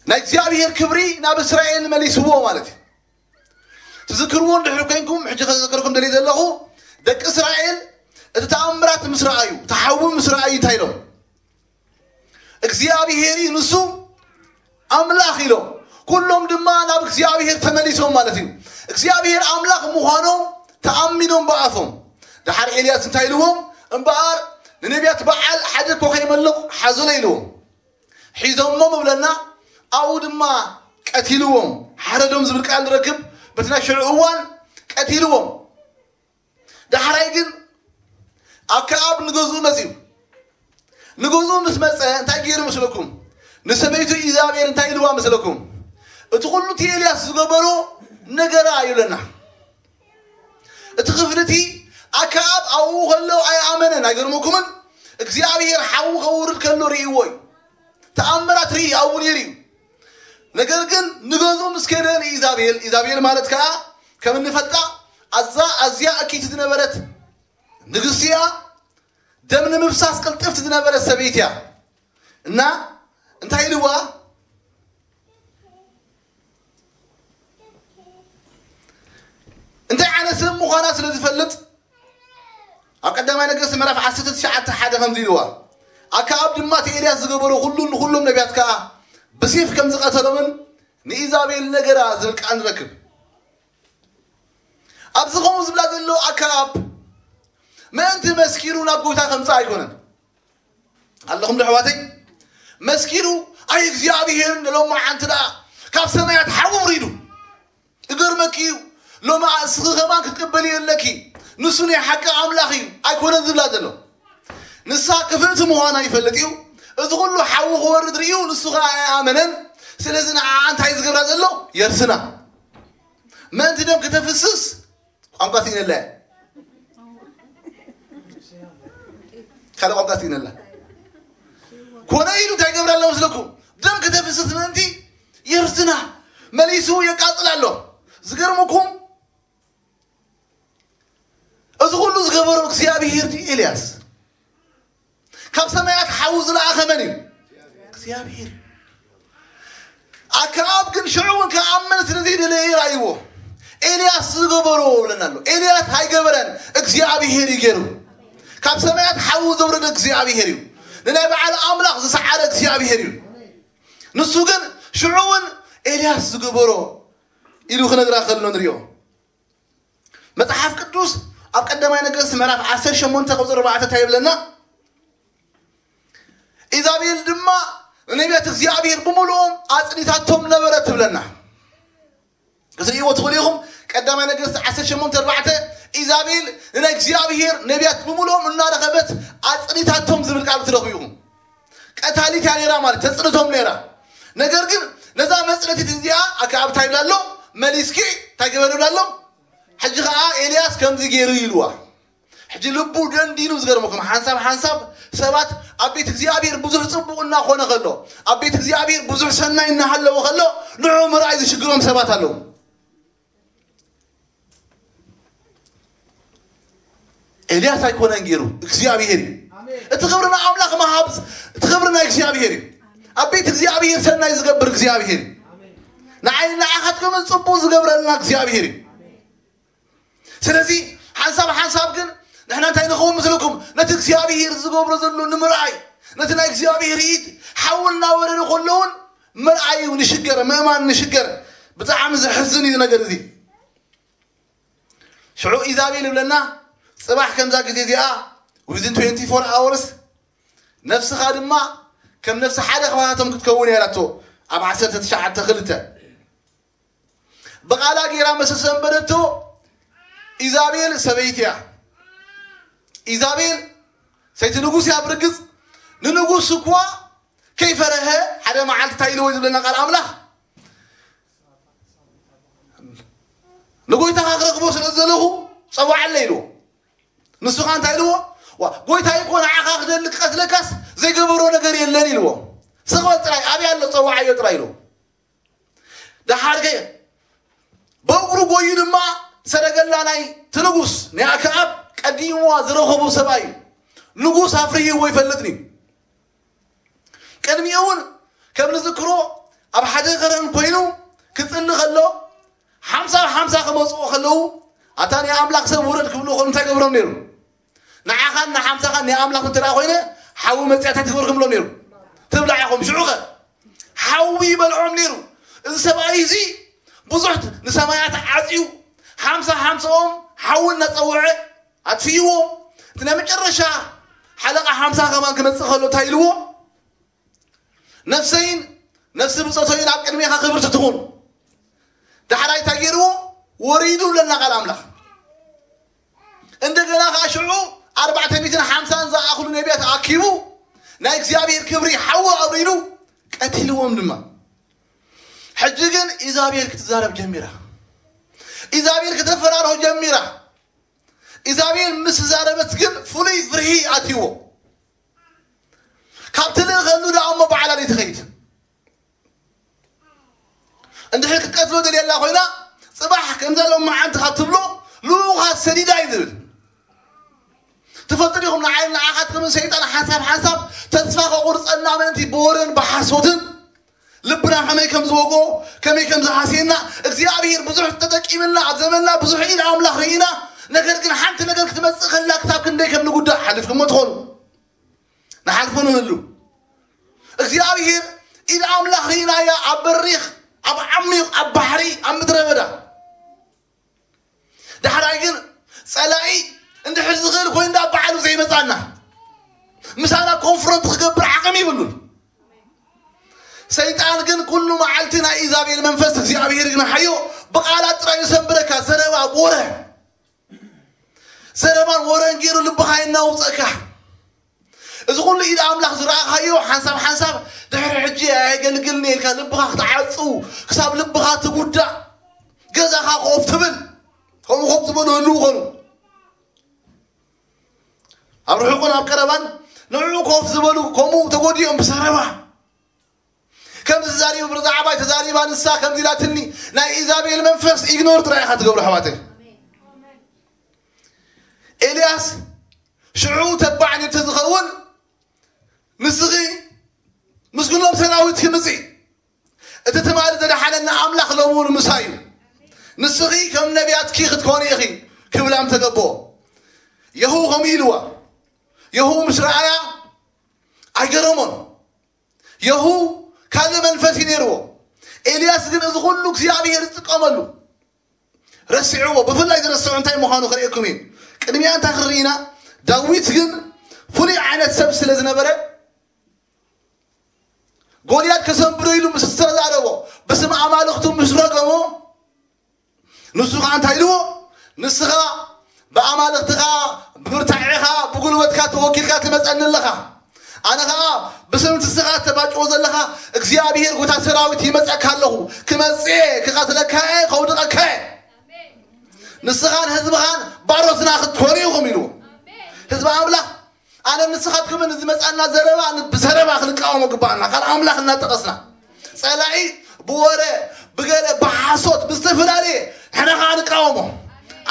ናይ እግዚኣብሔር ክብሪ ናብ እስራኤል መሊስዎ ማለት እዩ። ትዝክርዎ እንድሕር ኮይንኩም፣ ሕጂ ከዘክርኩም ደልየ ዘለኹ፣ ደቂ እስራኤል እቲ ተኣምራት ምስ ረኣዩ፣ እቲ ሓዊ ምስ ረኣዩ እንታይ ኢሎም? እግዚኣብሔር እዩ ንሱ ኣምላኽ ኢሎም፣ ኩሎም ድማ ናብ እግዚኣብሔር ተመሊሶም ማለት እዩ። እግዚኣብሔር ኣምላኽ ምዃኖም ተኣሚኖም ብኣፎም። ደሓር ኤልያስ እንታይ ኢልዎም? እምበኣር ንነቢያት በዓል ሓደ እኮ ከይመልቕ ሓዙለ ኢልዎም። ሒዞሞ ምብለና ኣብኡ ድማ ቀቲልዎም። ሓረዶም ዝብል ቃል ንረክብ። በቲ ናይ ሽዑ እዋን ቀቲልዎም። ዳሕራይ ግን ኣከኣብ ንገዝኡ መፅዩ። ንገዝኡ ምስ መፀ እንታይ ገይሩ መስለኩም? ንሰበይቱ ኢዛቤል እንታይ ኢልዋ መስለኩም? እቲ ኩሉ እቲ ኤልያስ ዝገበሮ ነገራ ይብለና። እቲ ክፍሊ እቲ ኣከኣብ ኣብኡ ከሎ ኣይኣመነን። ኣይገርመኩምን? እግዚኣብሔር ሓዊ ከውርድ ከሎ ርእይዎ እዩ። ተኣምራት ርኢ ኣብኡ ነይሩ እዩ። ነገር ግን ንገዝኡ ምስ ከደ ንኢዛቤል፣ ኢዛቤል ማለት ከዓ ከም እንፈልጣ ኣዛ ኣዝያ እኪት ዝነበረት ንግስቲ እያ። ደም ንምፍሳስ ቅልጥፍቲ ዝነበረት ሰበይቲ እያ። እና እንታይ ኢልዋ? እንታይ ዓይነት ሰብ ምዃና ስለ ዝፈልጥ ኣብ ቀዳማይ ነገስት ምዕራፍ ዓሰርተ ትሽዓተ ሓደ ከምዚ ኢልዋ። ኣከኣብ ድማ እቲ ኤልያስ ዝገበሮ ኩሉ ንኩሎም ነቢያት ከኣ ብሴፍ ከም ዝቐተሎምን ንኢዛቤል ነገራ ዝብል ቃል ንረክብ። ኣብዚ ከምኡ ዝብላ ዘሎ ኣከኣብ ምእንቲ መስኪሩ ናብ ጎይታ ከምጽእ ኣይኮነን። ኣለኹም ዶ ኣሕዋተይ? መስኪሩ ኣይ እግዚኣብሔር ንሎማዓንቲ ደኣ ካብ ሰማያት ሓዊ ውሪዱ እገርመኪ እዩ። ሎማ እስኺ ከማን ክትቅበሊ የለኪ። ንሱ ናይ ሓቂ ኣምላኽ እዩ ኣይኮነን ዝብላ ዘሎ። ንሳ ክፍእቲ ምዃና ይፈልጥ እዩ። እዚ ኩሉ ሓዊ ክወርድ ርእዩ ንሱ ኸዓ ኣይኣመነን። ስለዚ ንዓ እንታይ ዝገብራ ዘሎ? የርስና። ምእንቲ ደም ከተፍስስ ቋንቋ ስኢነላ እያ። ካልእ ቋንቋ ስኢነላ። ኮነ ኢሉ እንታይ ይገብር ኣሎ መስለኩም? ደም ከተፍስስ ምእንቲ የርስና። መሊሱ የቃጽል ኣሎ። ዝገርመኩም እዚ ኩሉ ዝገበሮ እግዚኣብሔር ድዩ ኤልያስ? ካብ ሰማያት ሓዊ ዝለኣኸ መን እዩ? እግዚኣብሔር። ኣከኣብ ግን ሽዑ እውን ክኣምን ስለ ዘይደለየ ራእይዎ። ኤልያስ ዝገበሮ ብለና ኣሎ። ኤልያስ ኣይገበረን፣ እግዚኣብሔር እዩ ገይሩ። ካብ ሰማያት ሓዊ ዘውረደ እግዚኣብሔር እዩ። ንናይ በዓል ኣምላኽ ዝሰዓረ እግዚኣብሔር እዩ። ንሱ ግን ሽዑ እውን ኤልያስ ዝገበሮ ኢሉ ክነግራ ከሎ ንሪኦ። መጽሓፍ ቅዱስ ኣብ ቀዳማይ ነገስት ምዕራፍ ዓሰርተ ሸሞንተ ቁጽሪ ኣርባዕተ እንታይ ይብለና? ኢዛቤል ድማ ንነቢያት እግዚኣብሔር ብምሉኦም ኣጽኒታቶም ነበረት ትብለና። ክትርእይዎ ትኽእሉ ኢኹም። ቀዳማይ ነገስት ዓሰርተ ሸሞንተ ኣርባዕተ ኢዛቤል ንናይ እግዚኣብሔር ነቢያት ብምሉኦም እናረኸበት ኣጽኒታቶም ዝብል ቃል ትረኽቡ ኢኹም። ቀታሊት እያ ነይራ ማለት ተጽንቶም ነይራ። ነገር ግን ነዛ መጽነቲት እዚኣ ኣከኣብ እንታይ ይብላ ኣሎ? መሊስኪ እንታይ ገበሪ ይብላ ኣሎ? ሕጂ ኸዓ ኤልያስ ከምዚ ገይሩ ኢልዋ። ሕጂ ልቡ ደንዲኑ ዝገርመኩም ሓንሳብ ሓንሳብ ሰባት ኣብ ቤት እግዚኣብሔር ብዙሕ ጽቡቕ እናኾነ ከሎ ኣብ ቤት እግዚኣብሔር ብዙሕ ሰናይ እናሃለወ ከሎ ንዑ ምርኣይ ዝሽግሮም ሰባት ኣለዉ። ኤልያስ ኣይኮነን ገይሩ እግዚኣብሔር እዩ። እቲ ክብሪ ንኣምላኽ መሃብ እቲ ክብሪ ናይ እግዚኣብሔር እዩ። ኣብ ቤት እግዚኣብሔር ሰናይ ዝገብር እግዚኣብሔር እዩ። ንዓይ ንዓኻትኩምን ጽቡቕ ዝገብረልና እግዚኣብሔር እዩ። ስለዚ ሓንሳብ ሓንሳብ ግን ንሕና እንታይ ንኸውን ምስልኩም ነቲ እግዚኣብሔር ዝገብሮ ዘሎ ንምርኣይ ነቲ ናይ እግዚኣብሔር ኢድ ሓዊ እናወረደ ከሎ እውን ምርኣይ ንሽገር ምእማን ንሽገር። ብጣዕሚ ዘሕዝን እዩ ነገር እዚ። ሽዑ ኢዛቤል ይብለና ጽባሕ ከምዛ ግዜ እዚኣ within twenty-four hours ነፍስኻ ድማ ከም ነፍሲ ሓደ ከባታቶም ክትከውን እያ ኢላቶ። ኣብ ዓሰርተ ትሽዓተ ክልተ ብቓላ ገይራ መሰሰ እንበለቶ። ኢዛቤል ሰበይቲ እያ። ኢዛቤል ሰይቲ ንጉስ እያ። ብርግጽ ንንጉስ እኳ ከይፈረሀ ሓደ መዓልቲ እንታይ ኢልዎ ዝብለና ቃል ኣምላኽ ንጎይታኻ ክረኽቦ ስለ ዘለኹ ጸዋዓለ ኢልዎ። ንሱ ኸዓ እንታይ ኢልዎ? ዋ ጎይታይ እኮ ንዓኻ ክደሊ ክቀትለካስ ዘይገበሮ ነገር የለን ኢልዎ። ስቕ በል ጥራይ ኣበይ ኣሎ ጸዋዓዮ ጥራይ ኢልዎ። ደሓር ከ በእግሩ ጎዩ ድማ ሰረገላ ናይ ትንጉስ ናይ ኣክኣብ ቀዲምዋ ዝረኸቡ ሰብኣይ እዩ። ንጉስ ኣፍርህዎ ይፈልጥኒ። ቅድሚኡ እውን ከም ንዝክሮ ኣብ ሓደ ከረን ኮይኑ ክጽሊ ከሎ ሓምሳ ሓምሳ ክመጽኦ ከለዉ ኣታ ናይ ኣምላኽ ሰብ ውረድ ክብሉ ከሉ እንታይ ገብሮም ነይሩ? ንዓኻን ንሓምሳኻን ናይ ኣምላኽ እንተ ኮይነ ሓዊ መጽያታት ይግበርኩም ብሎም ነይሩ። ትብላዕ ኢኹም ሽዑኸ ሓዊ ይበልዖም ነይሩ። እዚ ሰብኣይ እዚ ብዙሕ ንሰማያት ዓጽዩ ሓምሳ ሓምሳኦም ሓዊ እናጸውዐ ኣጥፍይዎ። እቲ ናይ መጨረሻ ሓለቓ ሓምሳ ከማን ክመጽእ ከሎ እንታይ ኢልዎ? ነፍሰይን ነፍሲ ብጾተይን ኣብ ቅድሜኻ ክብርቲ ትኹን። ዳሕራይ እንታይ ገይርዎ? ወሪዱ ብለና ቃል ኣምላኽ። እንደገና ከዓ ሽዑ ኣርባዕተ ሚእትን ሓምሳን ዝኣኽሉ ነቢያት ኣኪቡ ናይ እግዚኣብሔር ክብሪ ሓዊ ኣብሪዱ ቀቲልዎም ድማ። ሕጂ ግን ኢዛቤል ክትዛረብ ጀሚራ። ኢዛቤል ክተፈራርሆ ጀሚራ። ኢዛቤል ምስ ዛረበት ግን ፍሉይ ፍርሂ ኣትይዎ። ካብ ትልእኸሉ ደኣ እሞ ባዕላ ትኸይድ። እንድሕር ክትቀትሎ ደልየላ ኮይና ጽባሕ ከምዛ ሎማዓንቲ ካብ ትብሎ ልኡኻ ሰዲዳ እዩ ዝብል። ትፈልጡ ዲኹም ንዓይ ንዓኻትኩምን ሰይጣን ሓንሳብ ሓንሳብ ተስፋ ከቑርጸና ምእንቲ ብወረን ብሓሶትን ልብና ከመይ ከም ዝወግኦ፣ ከመይ ከም ዝሃስየና። እግዚኣብሔር ብዙሕ ተጠቂምና፣ ኣብ ዘመንና ብዙሕ ኢድ ኣምላኽ ርኢና። ነገር ግን ሓንቲ ነገር ክትመጽእ ከላ ክሳብ ክንደይ ከም ንጉዳእ ሓሊፍኩሞ ትኾኑ። ንሓልፎ ንህሉ። እግዚኣብሔር ኢድ ኣምላኽ ርኢናያ ኣብ በሪኽ፣ ኣብ ዓሚቕ፣ ኣብ ባሕሪ፣ ኣብ ምድረ በዳ። ዳሕራይ ግን ጸላኢ እንድሕር ዝኽእል ኮይኑ እንዳ በዓሉ ዘይመጻና፣ ምሳና ኮንፍሮንት ክገብር ዓቕሚ ይብሉን። ሰይጣን ግን ኩሉ መዓልቲ ናይ ኢዛቤል መንፈስ እግዚኣብሔር ግን ሓዮ ብቓላት ጥራይ ዝሰንብረካ፣ ዘረባ፣ ወረ። ዘረባን ወረን ገይሩ ልብኻ የናውጸካ። እዚ ኩሉ ኢድ ኣምላኽ ዝረኣኻዮ ሓንሳብ ሓንሳብ ድሕሪ ሕጂ ኣየገልግልን ኢልካ ልብኻ ክትዓጹ፣ ክሳብ ልብኻ ትጉዳእ፣ ገዛኻ ኮፍ ትብል። ከምኡ ኮፍ ዝበሉ ህልው ኾኑ። ኣብ ርሑቕን ኣብ ቀረባን ንዕኡ ኮፍ ዝበሉ ከምኡ ተጎዲኦም ብዘረባ። ከምዚ ተዛሪቡ ብዛዕባይ ተዛሪባ ንሳ ከምዚ ኢላትኒ፣ ናይ ኢዛቤል መንፈስ ኢግኖር ጥራይ ኢኻ ትገብሮ ኣሕዋተይ። ኤልያስ ሽዑ ተባዕ ንእቲ ዝኸውን ንስኺ ምስ ኩሎም ሰራዊት ክምጺ፣ እቲ ትማሊ ዘድሓነና ኣምላኽ ሎሚ እውን ምሳይ እዩ። ንስኺ ከም ነቢያትኪ ክትኮኒ ኢኺ ክብላ ምተገብኦ። የሁ ከምኡ ኢልዋ። የሁ ምስ ረኣያ ኣይገረሞን። የሁ ካልእ መንፈስ እዩ ነይርዎ። ኤልያስ ግን እዚ ኩሉ እግዚኣብሔር ዝጥቀመሉ ረሲዕዎ። ብፍላይ ዝረስዑ እንታይ ምዃኑ ክርእየኩም እዩ። ቅድሚያ እንታይ ክርኢ ኢና? ዳዊት ግን ፍሉይ ዓይነት ሰብ ስለ ዝነበረ፣ ጎልያድ ከሰንብዶ ኢሉ ምስ ዝተዛረቦ፣ ብስም ኣማልኽቱ ምስ ረገሞ፣ ንሱ ኸዓ እንታይ ኢልዎ? ንስኻ ብኣማልኽትኻ፣ ብብርታዕኻ፣ ብጉልበትካ ተወኪልካ ትመጸኒ ኣለኻ። ኣነ ኸዓ ብስም ንስኻ ተባጭዎ ዘለኻ እግዚኣብሔር ጎታ ሰራዊት ይመጸካ ኣለኹ። ክመጽእ እየ፣ ክቐትለካ እየ፣ ከውድቐካ እየ። ንስኻን ህዝብኻን ባሮትና ክትኮኑ ኢኹም ኢልዎ። ህዝቢ ኣምላኽ፣ ኣነ ንስኻትኩምን ዝመጻና ዘረባ ን-፣ ብዘረባ ክንቃወሞ ግባኣና። ካልእ ኣምላኽ እናጠቐስና። ጸላኢ ብወረ፣ ብገለ፣ ብሓሶት፣ ብዝተፈላለየ ንሕና ኸዓ ንቃወሞ።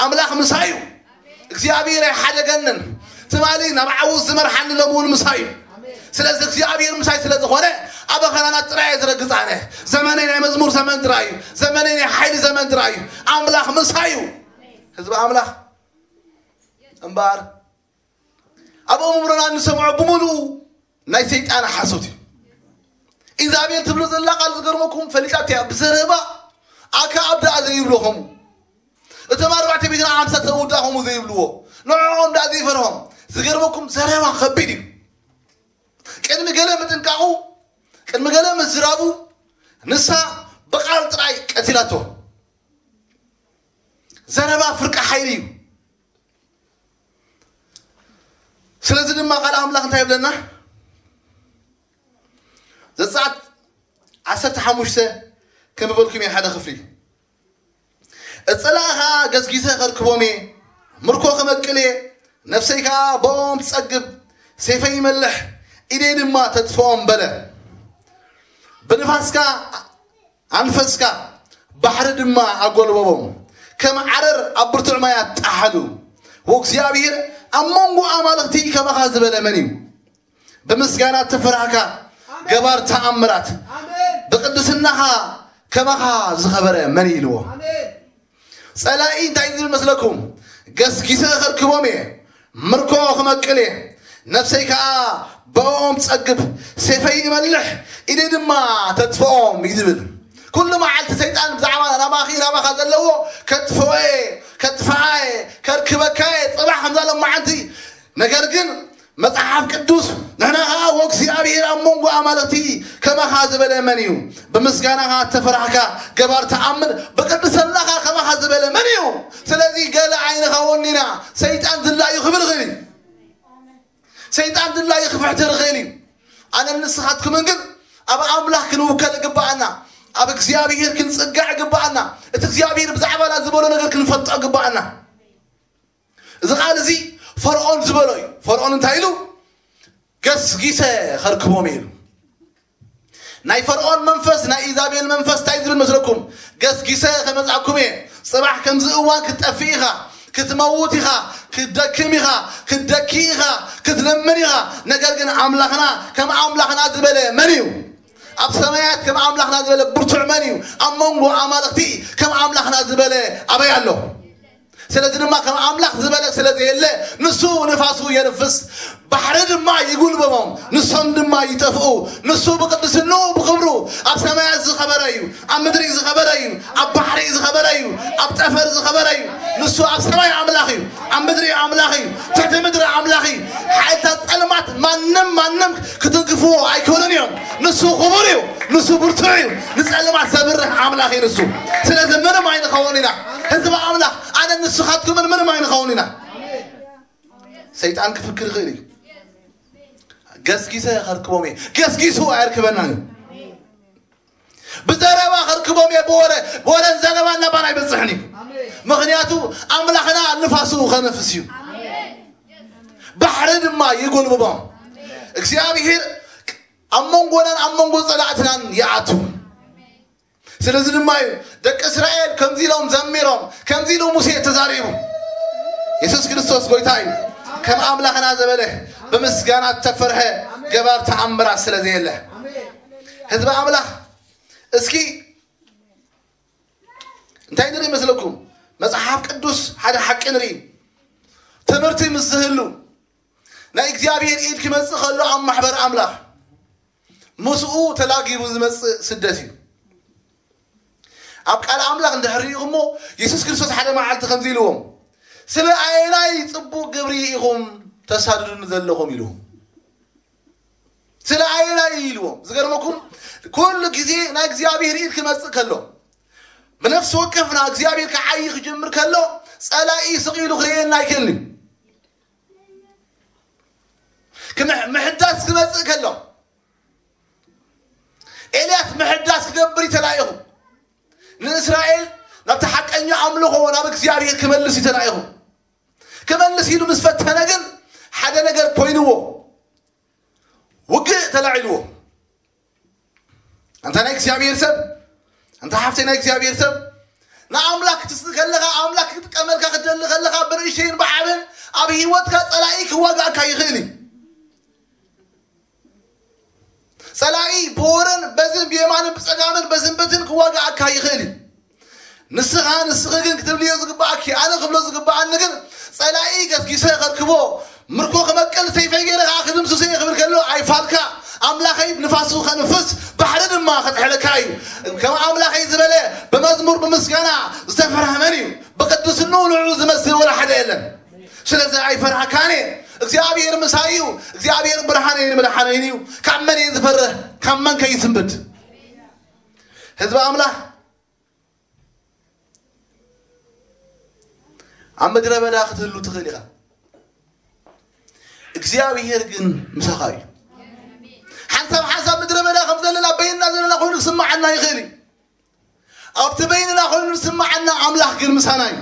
ኣምላኽ ምሳይ እዩ። እግዚኣብሔር ኣይሓደገንን። ትማሊ ናብ ዓወት ዝመርሓኒ ሎሚ እውን ምሳይ እዩ። ስለዚ እግዚኣብሔር ምሳይ ስለ ዝኾነ፣ ኣበ ኸናናት ጥራይ እየ ዝረግጽ ኣነ። ዘመነይ ናይ መዝሙር ዘመን ጥራይ እዩ። ዘመነይ ናይ ሓይሊ ዘመን ጥራይ እዩ። ኣምላኽ ምሳይ እዩ። ህዝቢ ኣምላኽ እምበኣር ኣብ ኣእምሮና እንሰምዖ ብምሉኡ ናይ ሰይጣን ሓሶት እዩ። ኢዛቤል ትብሎ ዘላ ቃል ዝገርመኩም ፈሊጣት እያ። ብዘረባ ኣከኣብ ደኣ ዘይብሎ ኸምኡ። እቶም ኣርባዕተ ሚእትን ሓምሳ ሰብ ውዳ ኸምኡ ዘይብልዎ። ንዕኦም ደኣ ዘይፈርሆም። ዝገርመኩም ዘረባ ከቢድ እዩ። ቅድሚ ገለ ምጥንቃቑ፣ ቅድሚ ገለ ምዝራቡ፣ ንሳ ብቃል ጥራይ ቀቲላቶ። ዘረባ ፍርቂ ሓይሊ እዩ። ስለዚ ድማ ቃል ኣምላኽ እንታይ ይብለና? ዘጸኣት ዓሰርተ ሓሙሽተ ከንብበልኩም እየ ሓደ ክፍሊ። እጸላእ ኸኣ ገስጊሰ ከርክቦም እየ፣ ምርኮ ክመቅል እየ፣ ነፍሰይ ከኣ ብኦም ትጸግብ፣ ሴፈይ ይመልሕ፣ ኢደይ ድማ ተጥፍኦም በለ። ብንፋስካ ኣንፈስካ፣ ባሕሪ ድማ ኣጎልበቦም፣ ከም ዓረር ኣብ ብርቱዕ ማያት ጣሓሉ። ወእግዚኣብሔር ኣብ መንጎ ኣማልኽቲ ከማኻ ዝበለ መን እዩ? ብምስጋና ተፈራህካ፣ ገባር ተኣምራት፣ ኣሜን። ብቅድስናኻ ከማኻ ዝኸበረ መን እዩ ኢልዎ። ኣሜን። ጸላኢ እንታይ ዝብል መስለኩም? ገስጊሰ ከርክቦም እየ፣ ምርኮ ክመቅል እየ፣ ነፍሰይ ከኣ ብኦም ጸግብ፣ ሴፈይ ይመልሕ፣ ኢደይ ድማ ተጥፍኦም እዩ ዝብል። ኩሉ መዓልቲ ሰይጣን ብዛዕባ ናባኺ ናባኻ ዘለዎ ከጥፍኦ እየ፣ ከጥፍኣ እየ፣ ከርክበካ እየ፣ ጽባሕ ከምዛ ሎም መዓልቲ። ነገር ግን መጽሓፍ ቅዱስ ንሕና ኸዓ ወእግዚኣብሔር ኣብ መንጎ ኣማልኽቲ ከማኻ ዝበለ መን እዩ? ብምስጋናኻ ተፈራሕካ ገባር ተኣምር ብቅድስናኻ ከማኻ ዝበለ መን እዩ? ስለዚ ገለ ዓይንኻ ወኒና ሰይጣን ድላዩ ክብል ይኽእል እዩ። ሰይጣን ድላዩ ክፍሕትር ይኽእል እዩ። ኣነ ንስኻትኩምን ግን ኣብ ኣምላኽ ክንውከል ግባኣና። ኣብ እግዚኣብሔር ክንጽጋዕ ግባኣና። እቲ እግዚኣብሔር ብዛዕባና ዝበሎ ነገር ክንፈልጦ ግባኣና። እዚ ቃል እዚ ፈርዖን ዝበሎ እዩ። ፈርዖን እንታይ ኢሉ? ገስጊሰ ከርክቦም ኢሉ። ናይ ፈርዖን መንፈስ፣ ናይ ኢዛቤል መንፈስ እንታይ ዝብል መስለኩም? ገስጊሰ ከመጻኩም እየ። ጽባሕ ከምዚ እዋን ክትጠፍእ ኢኻ፣ ክትመውት ኢኻ፣ ክትደክም ኢኻ፣ ክትደኪ ኢኻ፣ ክትለምን ኢኻ። ነገር ግን ኣምላኽና ከም ኣምላኽና ዝበለ መን እዩ? ኣብ ሰማያት ከም ኣምላኽና ዝበለ ብርቱዕ መን እዩ? ኣብ መንጎ ኣማልኽቲ ከም ኣምላኽና ዝበለ ኣበይ ኣሎ? ስለዚ ድማ ከም ኣምላኽ ዝበለ ስለ ዘየለ፣ ንሱ ንፋሱ የንፍስ፣ ባሕሪ ድማ ይጉልበቦም፣ ንሶም ድማ ይጠፍኡ። ንሱ ብቅድስንኡ ብኽብሩ ኣብ ሰማያት ዝኸበረ እዩ፣ ኣብ ምድሪ ዝኸበረ እዩ፣ ኣብ ባሕሪ ዝኸበረ እዩ፣ ኣብ ጠፈር ዝኸበረ እዩ። ንሱ ኣብ ሰማይ ኣምላኽ እዩ፣ ኣብ ምድሪ ኣምላኽ እዩ፣ ትሕቲ ምድሪ ኣምላኽ እዩ። ሓይልታት ጸልማት ማንም ማንም ክትንክፍዎ ኣይክእሉን እዮም። ንሱ ክቡር እዩ፣ ንሱ ብርቱዕ እዩ፣ ንጸልማት ዘብርህ ኣምላኽ እዩ ንሱ። ስለዚ ምንም ኣይንኸውን ኢና። ህዝቢ ኣምላኽ፣ ኣነ ንስኻትኩምን ምንም ኣይንኸውን ኢና። ሰይጣን ክፍክር ይኽእል እዩ። ገስጊሰ ከርክቦም እየ። ገስጊሱ ኣየርክበናን እዩ። ብዘረባ ከርክቦም እየ፣ ብወረ፣ ብወረን ዘረባን ናባና ኣይበጽሕን እዩ። ምኽንያቱ ኣምላኽና ንፋሱ ከነፍስ እዩ። ባሕሪ ድማ ይጎልብቦም። እግዚኣብሔር ኣብ መንጎናን ኣብ መንጎ ጸላእትናን ይኣቱ። ስለዚ ድማ እዩ ደቂ እስራኤል ከምዚ ኢሎም ዘሚሮም፣ ከምዚ ኢሉ ሙሴ ተዛሪቡ። የሱስ ክርስቶስ ጎይታ እዩ። ከም ኣምላኽና ዝበለ፣ ብምስጋና እተፈርሀ ገባር ተኣምራት ስለ ዘየለ። ህዝቢ ኣምላኽ፣ እስኪ እንታይ ንርኢ መስለኩም? መጽሓፍ ቅዱስ ሓደ ሓቂ ንርኢ። ትምህርቲ ምስ ዝህሉ፣ ናይ እግዚኣብሔር ኢድ ክመጽእ ከሎ ኣብ ማሕበር ኣምላኽ ምስኡ ተላጊቡ ዝመጽእ ስደት እዩ። ኣብ ቃል ኣምላኽ እንድሕር ርኢኹሞ፣ የሱስ ክርስቶስ ሓደ መዓልቲ ከምዚ ኢልዎም፣ "ስለ ኣየናይ ጽቡቕ ግብሪ ኢኹም ተሳድዱኒ ዘለኹም?" ኢልዎም። "ስለ ኣየናይ?" ኢልዎም። ዝገርመኩም፣ ኩሉ ግዜ ናይ እግዚኣብሔር ኢድ ክመጽእ ከሎ፣ ብነፍሲ ወከፍና እግዚኣብሔር ክዓዪ ክጅምር ከሎ፣ ጸላኢ ስቕ ኢሉ ክርእየና ኣይክእልን እዩ። ክምሕ-፣ ምሕዳስ ክመጽእ ከሎ፣ ኤልያስ ምሕዳስ ክገብር እዩ ተላኢኹ። ንእስራኤል ናብቲ ሓቀኛ ኣምልኾ፣ ናብ እግዚኣብሔር ክመልስ እዩ ተላኢኹ። ክመልስ ኢሉ ምስ ፈተነ ግን፣ ሓደ ነገር ኮይንዎ፣ ውግእ ተላዒልዎ። ኣንታ ናይ እግዚኣብሔር ሰብ፣ ኣንታ ሓፍተይ ናይ እግዚኣብሔር ሰብ፣ ንኣምላኽ ክትስሊ ከለኻ፣ ኣምላኽ ክትጥቀመልካ ክትደሊ ከለኻ፣ ብንእሽተይን ብዓብን ኣብ ህይወትካ ጸላኢ ክዋጋእካ ይኽእል እዩ። ጸላኢ ብወረን በዝን ብየማንን ብጸጋምን በዝን በትን ክዋጋእካ ይኽእል እዩ። ንስኻ፣ ንስኺ ግን ክትብልዮ ዝግባኣኪ፣ ኣነ ክብሎ ዝግባኣኒ ግን፣ ጸላኢ ገስጊሰ ከርክቦ፣ ምርኮ ክመቅል፣ ሰይፈይ ገይረ ከኣ ክድምስሶ እየ ክብል ከሎ፣ ኣይፋልካ። ኣምላኸይ ንፋሱ ከንፍስ፣ ባሕሪ ድማ ከጥሕለካ እዩ። ከም ኣምላኸይ ዝበለ፣ ብመዝሙር ብምስጋና ዝተፈርሃ መን እዩ? ብቅድስንኡ ንዕኡ ዝመስል ወላ ሓደ የለን። ስለዚ ኣይፈርሃካን እየ። እግዚኣብሔር ምሳይ እዩ። እግዚኣብሔር ብርሃነይን መድሓነይን እዩ። ካብ መን እየ ዝፈርህ? ካብ መን ከ ይስንብድ? ህዝቢ ኣምላኽ፣ ኣብ ምድረ በዳ ክትህሉ ትኽእል ኢኻ። እግዚኣብሔር ግን ምሳኻ እዩ። ሓንሳብ ሓንሳብ ምድረ በዳ ከም ዘለና፣ በይንና ዘለና ኮይኑ ክስምዓና ይኽእል እዩ። ኣብቲ በይንና ኮይኑ ዝስምዓና፣ ኣምላኽ ግን ምሳና እዩ።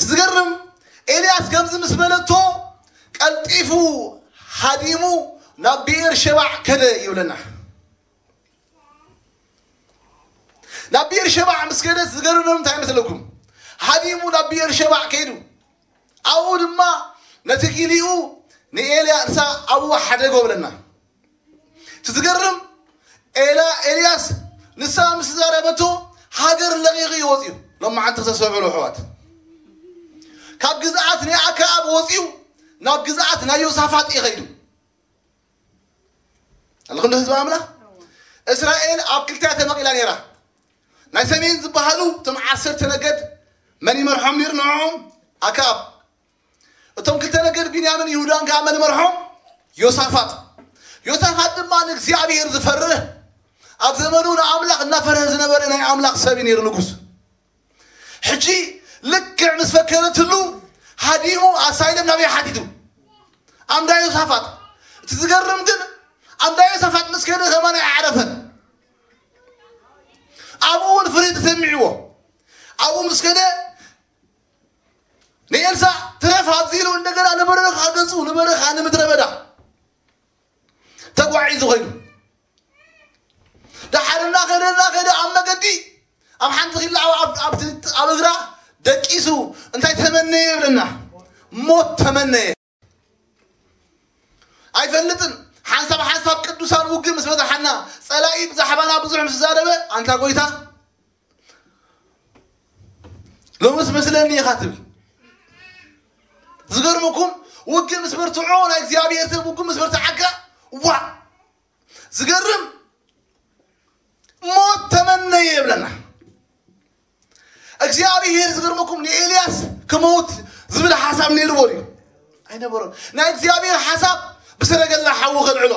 ዝገርም፣ ኤልያስ ከምዚ ምስ በለቶ፣ ቀልጢፉ ሃዲሙ ናብ ብኤር ሸባዕ ከደ ይብለና። ናብ ብኤር ሸባዕ ምስ ከደ፣ ዝገርም እንታይ መስለኩም? ሃዲሙ ናብ ብኤር ሸባዕ ከይዱ፣ ኣብኡ ድማ ነቲ ጊሊኡ ንኤልያስ ኣብኡ ሓደጎ ብለና። እቲ ዝገርም፣ ኤላ-፣ ኤልያስ ንሳ ምስ ዘረበቶ፣ ሃገር ለቒቑ እዩ ወፂኡ። ሎማዓንቲ ክተስተውዕሉ ኣሕዋት፣ ካብ ግዝኣት ናይ ኣክኣብ ወፂኡ ናብ ግዝኣት ናይ ዮሳፋጥ እዩ ከይዱ። ኣለኹም ዶ ህዝቢ ኣምላኽ? እስራኤል ኣብ ክልተ እያ ተመቒላ ነይራ። ናይ ሰሜን ዝበሃሉ እቶም ዓሰርተ ነገድ መን ይመርሖም ነይሩ ንዕኦም? ኣክኣብ። እቶም ክልተ ነገድ ቢንያምን ይሁዳን ከኣ መን ይመርሖም? ዮሳፋጥ። ዮሳፋጥ ድማ ንእግዚኣብሔር ዝፈርህ፣ ኣብ ዘመኑ ንኣምላኽ እናፈርሀ ዝነበረ ናይ ኣምላኽ ሰብ እዩ ነይሩ ንጉስ። ሕጂ ልክዕ ምስ ፈከረትሉ ሃዲሙ ኣሳይለም ናበይ ሓቲቱ? ኣምዳ ዮሳፋጥ። እቲ ዝገርም ግን ኣምዳ ዮሳፋጥ ምስ ከደ ከማን ኣይዓረፈን። ኣብኡ እውን ፍርሂ ተሰሚዕዎ። ኣብኡ ምስ ከደ ንኤልሳዕ፣ "ትረፍ ኣብዚ" ኢሉ እንደገና ንበረኻ ገጹ፣ ንበረኻ፣ ንምድረ በዳ ተጓዒዙ ኸይዱ። ደሓር እናኸደ፣ እናኸደ ኣብ መገዲ ኣብ ሓንቲ ኺላ ኣብ፣ ኣብ፣ ኣብ፣ ኣብ እግራ ደቂሱ እንታይ ተመነየ ይብለና? ሞት ተመነየ። ኣይፈልጥን። ሓንሳብ ሓንሳብ ቅዱሳን ውግእ ምስ በዛሓና፣ ጸላኢ ብዛዕባና ብዙሕ ምስ ዛረበ፣ ኣንታ ጎይታ፣ ሎምስ መስለኒ ኢኻ ትብል። ዝገርመኩም፣ ውግእ ምስ በርትዖ፣ ናይ እግዚኣብሔር ሰብ ውግእ ምስ በርትዓካ፣ ዋ፣ ዝገርም፣ ሞት ተመነየ ይብለና እግዚኣብሔር። ዝገርመኩም፣ ንኤልያስ ክመውት ዝብል ሓሳብ ነይርዎ ድዩ? ኣይነበሮን። ናይ እግዚኣብሔር ሓሳብ ብሰረገላ ሓዊ ከልዕሎ።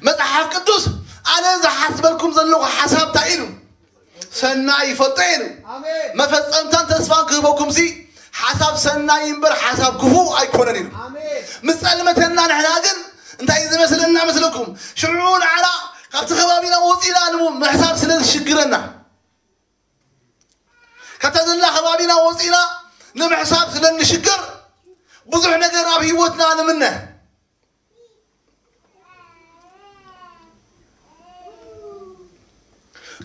መጽሓፍ ቅዱስ፣ ኣነ ዝሓስበልኩም ዘለኹ ሓሳብ እንታይ ኢሉ? ሰናይ ይፈልጦ ኢሉ። ኣሜን። መፈጸምታን ተስፋን ክህበኩም ሲ ሓሳብ ሰናይ እምበር ሓሳብ ክፉእ ኣይኮነን ኢሉ። ኣሜን። ምስ ጸልመተና ንሕና ግን እንታይ ዝመስለና መስለኩም? ሽዑ ንዓና ካብቲ ከባቢና ወፂና ንሙ ምሕሳብ ስለ ዝሽግረና፣ ካብታ ዘላ ከባቢና ወፂና ንምሕሳብ ስለ እንሽግር ብዙሕ ነገር ኣብ ህይወትና ንምነ።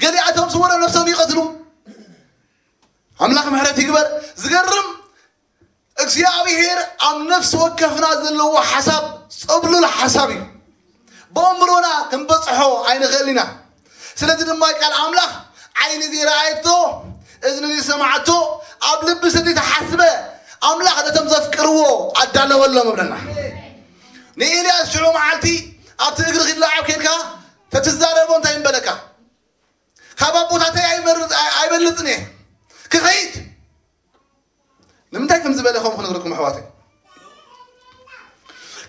ገሊኣቶም ዝወረ ነፍሶም ይቐትሉ። ኣምላኽ ምሕረት ይግበር። ዝገርም፣ እግዚኣብሔር ኣብ ነፍሲ ወከፍና ዘለዎ ሓሳብ ጸብሉል ሓሳብ እዩ። ብኣእምሮና ክንበጽሖ ኣይንኽእል ኢና። ስለዚ ድማ ቃል ኣምላኽ ዓይኒ ዘይረኣየቶ፣ እዝኒ ዘይሰማዓቶ፣ ኣብ ልቢ ስለ ዘይተሓስበ ኣምላኽ ነቶም ዘፍቅርዎ ኣዳለወሎም እብለና። ንኤልያስ ሽዑ መዓልቲ ኣብቲ እግሪ ክለዓብ ከይድካ ተትዛረቦ እንታይ ምበለካ? ካብ ኣቦታተይ ኣይመርጽ-፣ ኣይ-፣ ኣይበልጽን እየ። ክኸይድ። ንምንታይ ከም ዝበለ ከምኡ ክነግረኩም ኣሕዋተይ።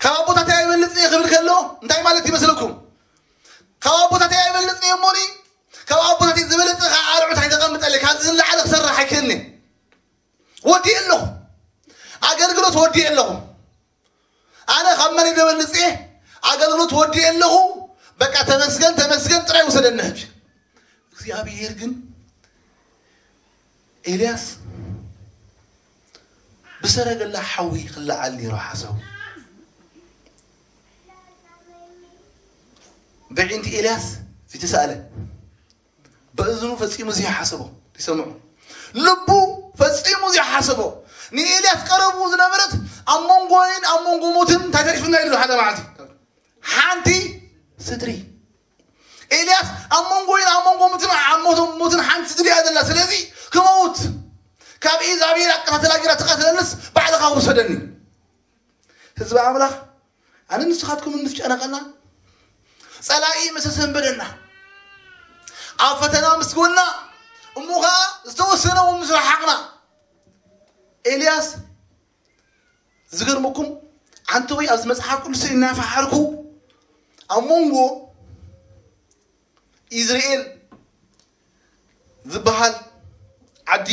ካብ ኣቦታተይ ኣይበልጽን እየ ክብል ከሎ እንታይ ማለት ይመስለኩም? ካብ ኣቦታተይ ኣይበልጽን እየ እሞኒ፣ ካብ ኣቦታተይ ዝበለጸ ከዓ ኣርዑት ኣይተቐምጠለይ፣ ካብዚ ዝለዓለ ክሰርሕ ኣይክእልን እየ። ወዲኤ ኣለኹ። ኣገልግሎት ወዲኤ ኣለኹ። ኣነ ካብ መን ይደበልጽ እየ? ኣገልግሎት ወዲኤ ኣለኹ። በቃ ተመስገን፣ ተመስገን ጥራይ ውሰደኒ ሕጂ። እግዚኣብሔር ግን ኤልያስ ብሰረገላ ሓዊ ክለዓል ነይሩ ሓሳቡ። ብዒንቲ ኤልያስ ዝተሳእለ፣ በእዝኑ ፈጺሙ ዘይሓሰቦ ይሰምዑ። ልቡ ፈጺሙ ዘይሓሰቦ፣ ንኤልያስ ቀረቡ ዝነበረት ኣብ መንጎ ወይን ኣብ መንጎ ሞትን እንታይ ተሪፉና ኢሉ ሓደ መዓልቲ። ሓንቲ ስድሪ። ኤልያስ ኣብ መንጎ ወይን ኣብ መንጎ ሞትን፣ ኣብ ሞትን፣ ሞትን ሓንቲ ስድሪ እያ ዘላ። ስለዚ ክመውት፣ ካብ ኢዛቤል ኣቀታተላ ጌራ ትቐትለንስ ባዕልኻ ውሰደኒ። ህዝቢ ኣምላኽ፣ ኣነ ንስኻትኩም ምስ ጨነቐና፣ ጸላኢ ምስ ኣሰንበደና፣ ኣብ ፈተና ምስ ጎና፣ እሞ ኸዓ ዝተወሰነ እውን ምስ ረሓቕና፣ ኤልያስ፣ ዝገርመኩም፣ ኣንተ ወይ ኣብዚ መጽሓፍ ቅዱስ እናፈሓርኩ፣ ኣብ መንጎ ኢዝራኤል ዝበሃል ዓዲ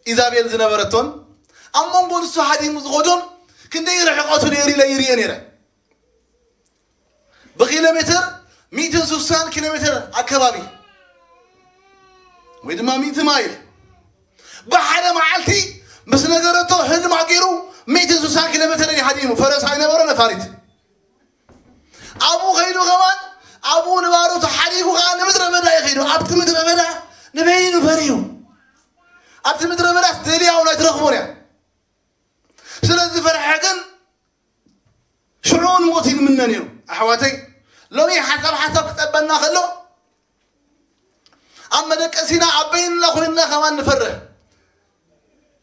ኢዛቤል ዝነበረቶን ኣብ መንጎ ንሱ ሃዲሙ ዝኸዶን ክንደይ ርሕቐቱ ነይሩ ኢለ ይርየ ነይረ። ብኪሎ ሜትር ሚእትን ስሳን ኪሎ ሜትር ኣከባቢ ወይ ድማ ሚእቲ ማይል ብሓደ መዓልቲ ምስ ነገረቶ ህልም ኣገይሩ ሚእትን ስሳን ኪሎ ሜትር እዩ ሃዲሙ። ፈረስ ኣይነበሮ ነፋሪት። ኣብኡ ከይዱ ከማን ኣብኡ ንባሮቱ ሓዲጉ ከዓ ንምድረ በዳ እዩ ከይዱ። ኣብቲ ምድረ በዳ ንበይኑ ፈርዩ። ኣብቲ ምድረ በዳ ደልያውን ኣይትረኽቦን እያ። ስለዚ ፈርሐ ግን ሽዑ ንሞት ይልምነ ነይሩ። ኣሕዋተይ፣ ሎሚ ሓሳብ ሓሳብ ክጸበና ከሎ ኣብ መደቀሲና ኣብ በይንና ኮይንና ከማን ንፈርሕ።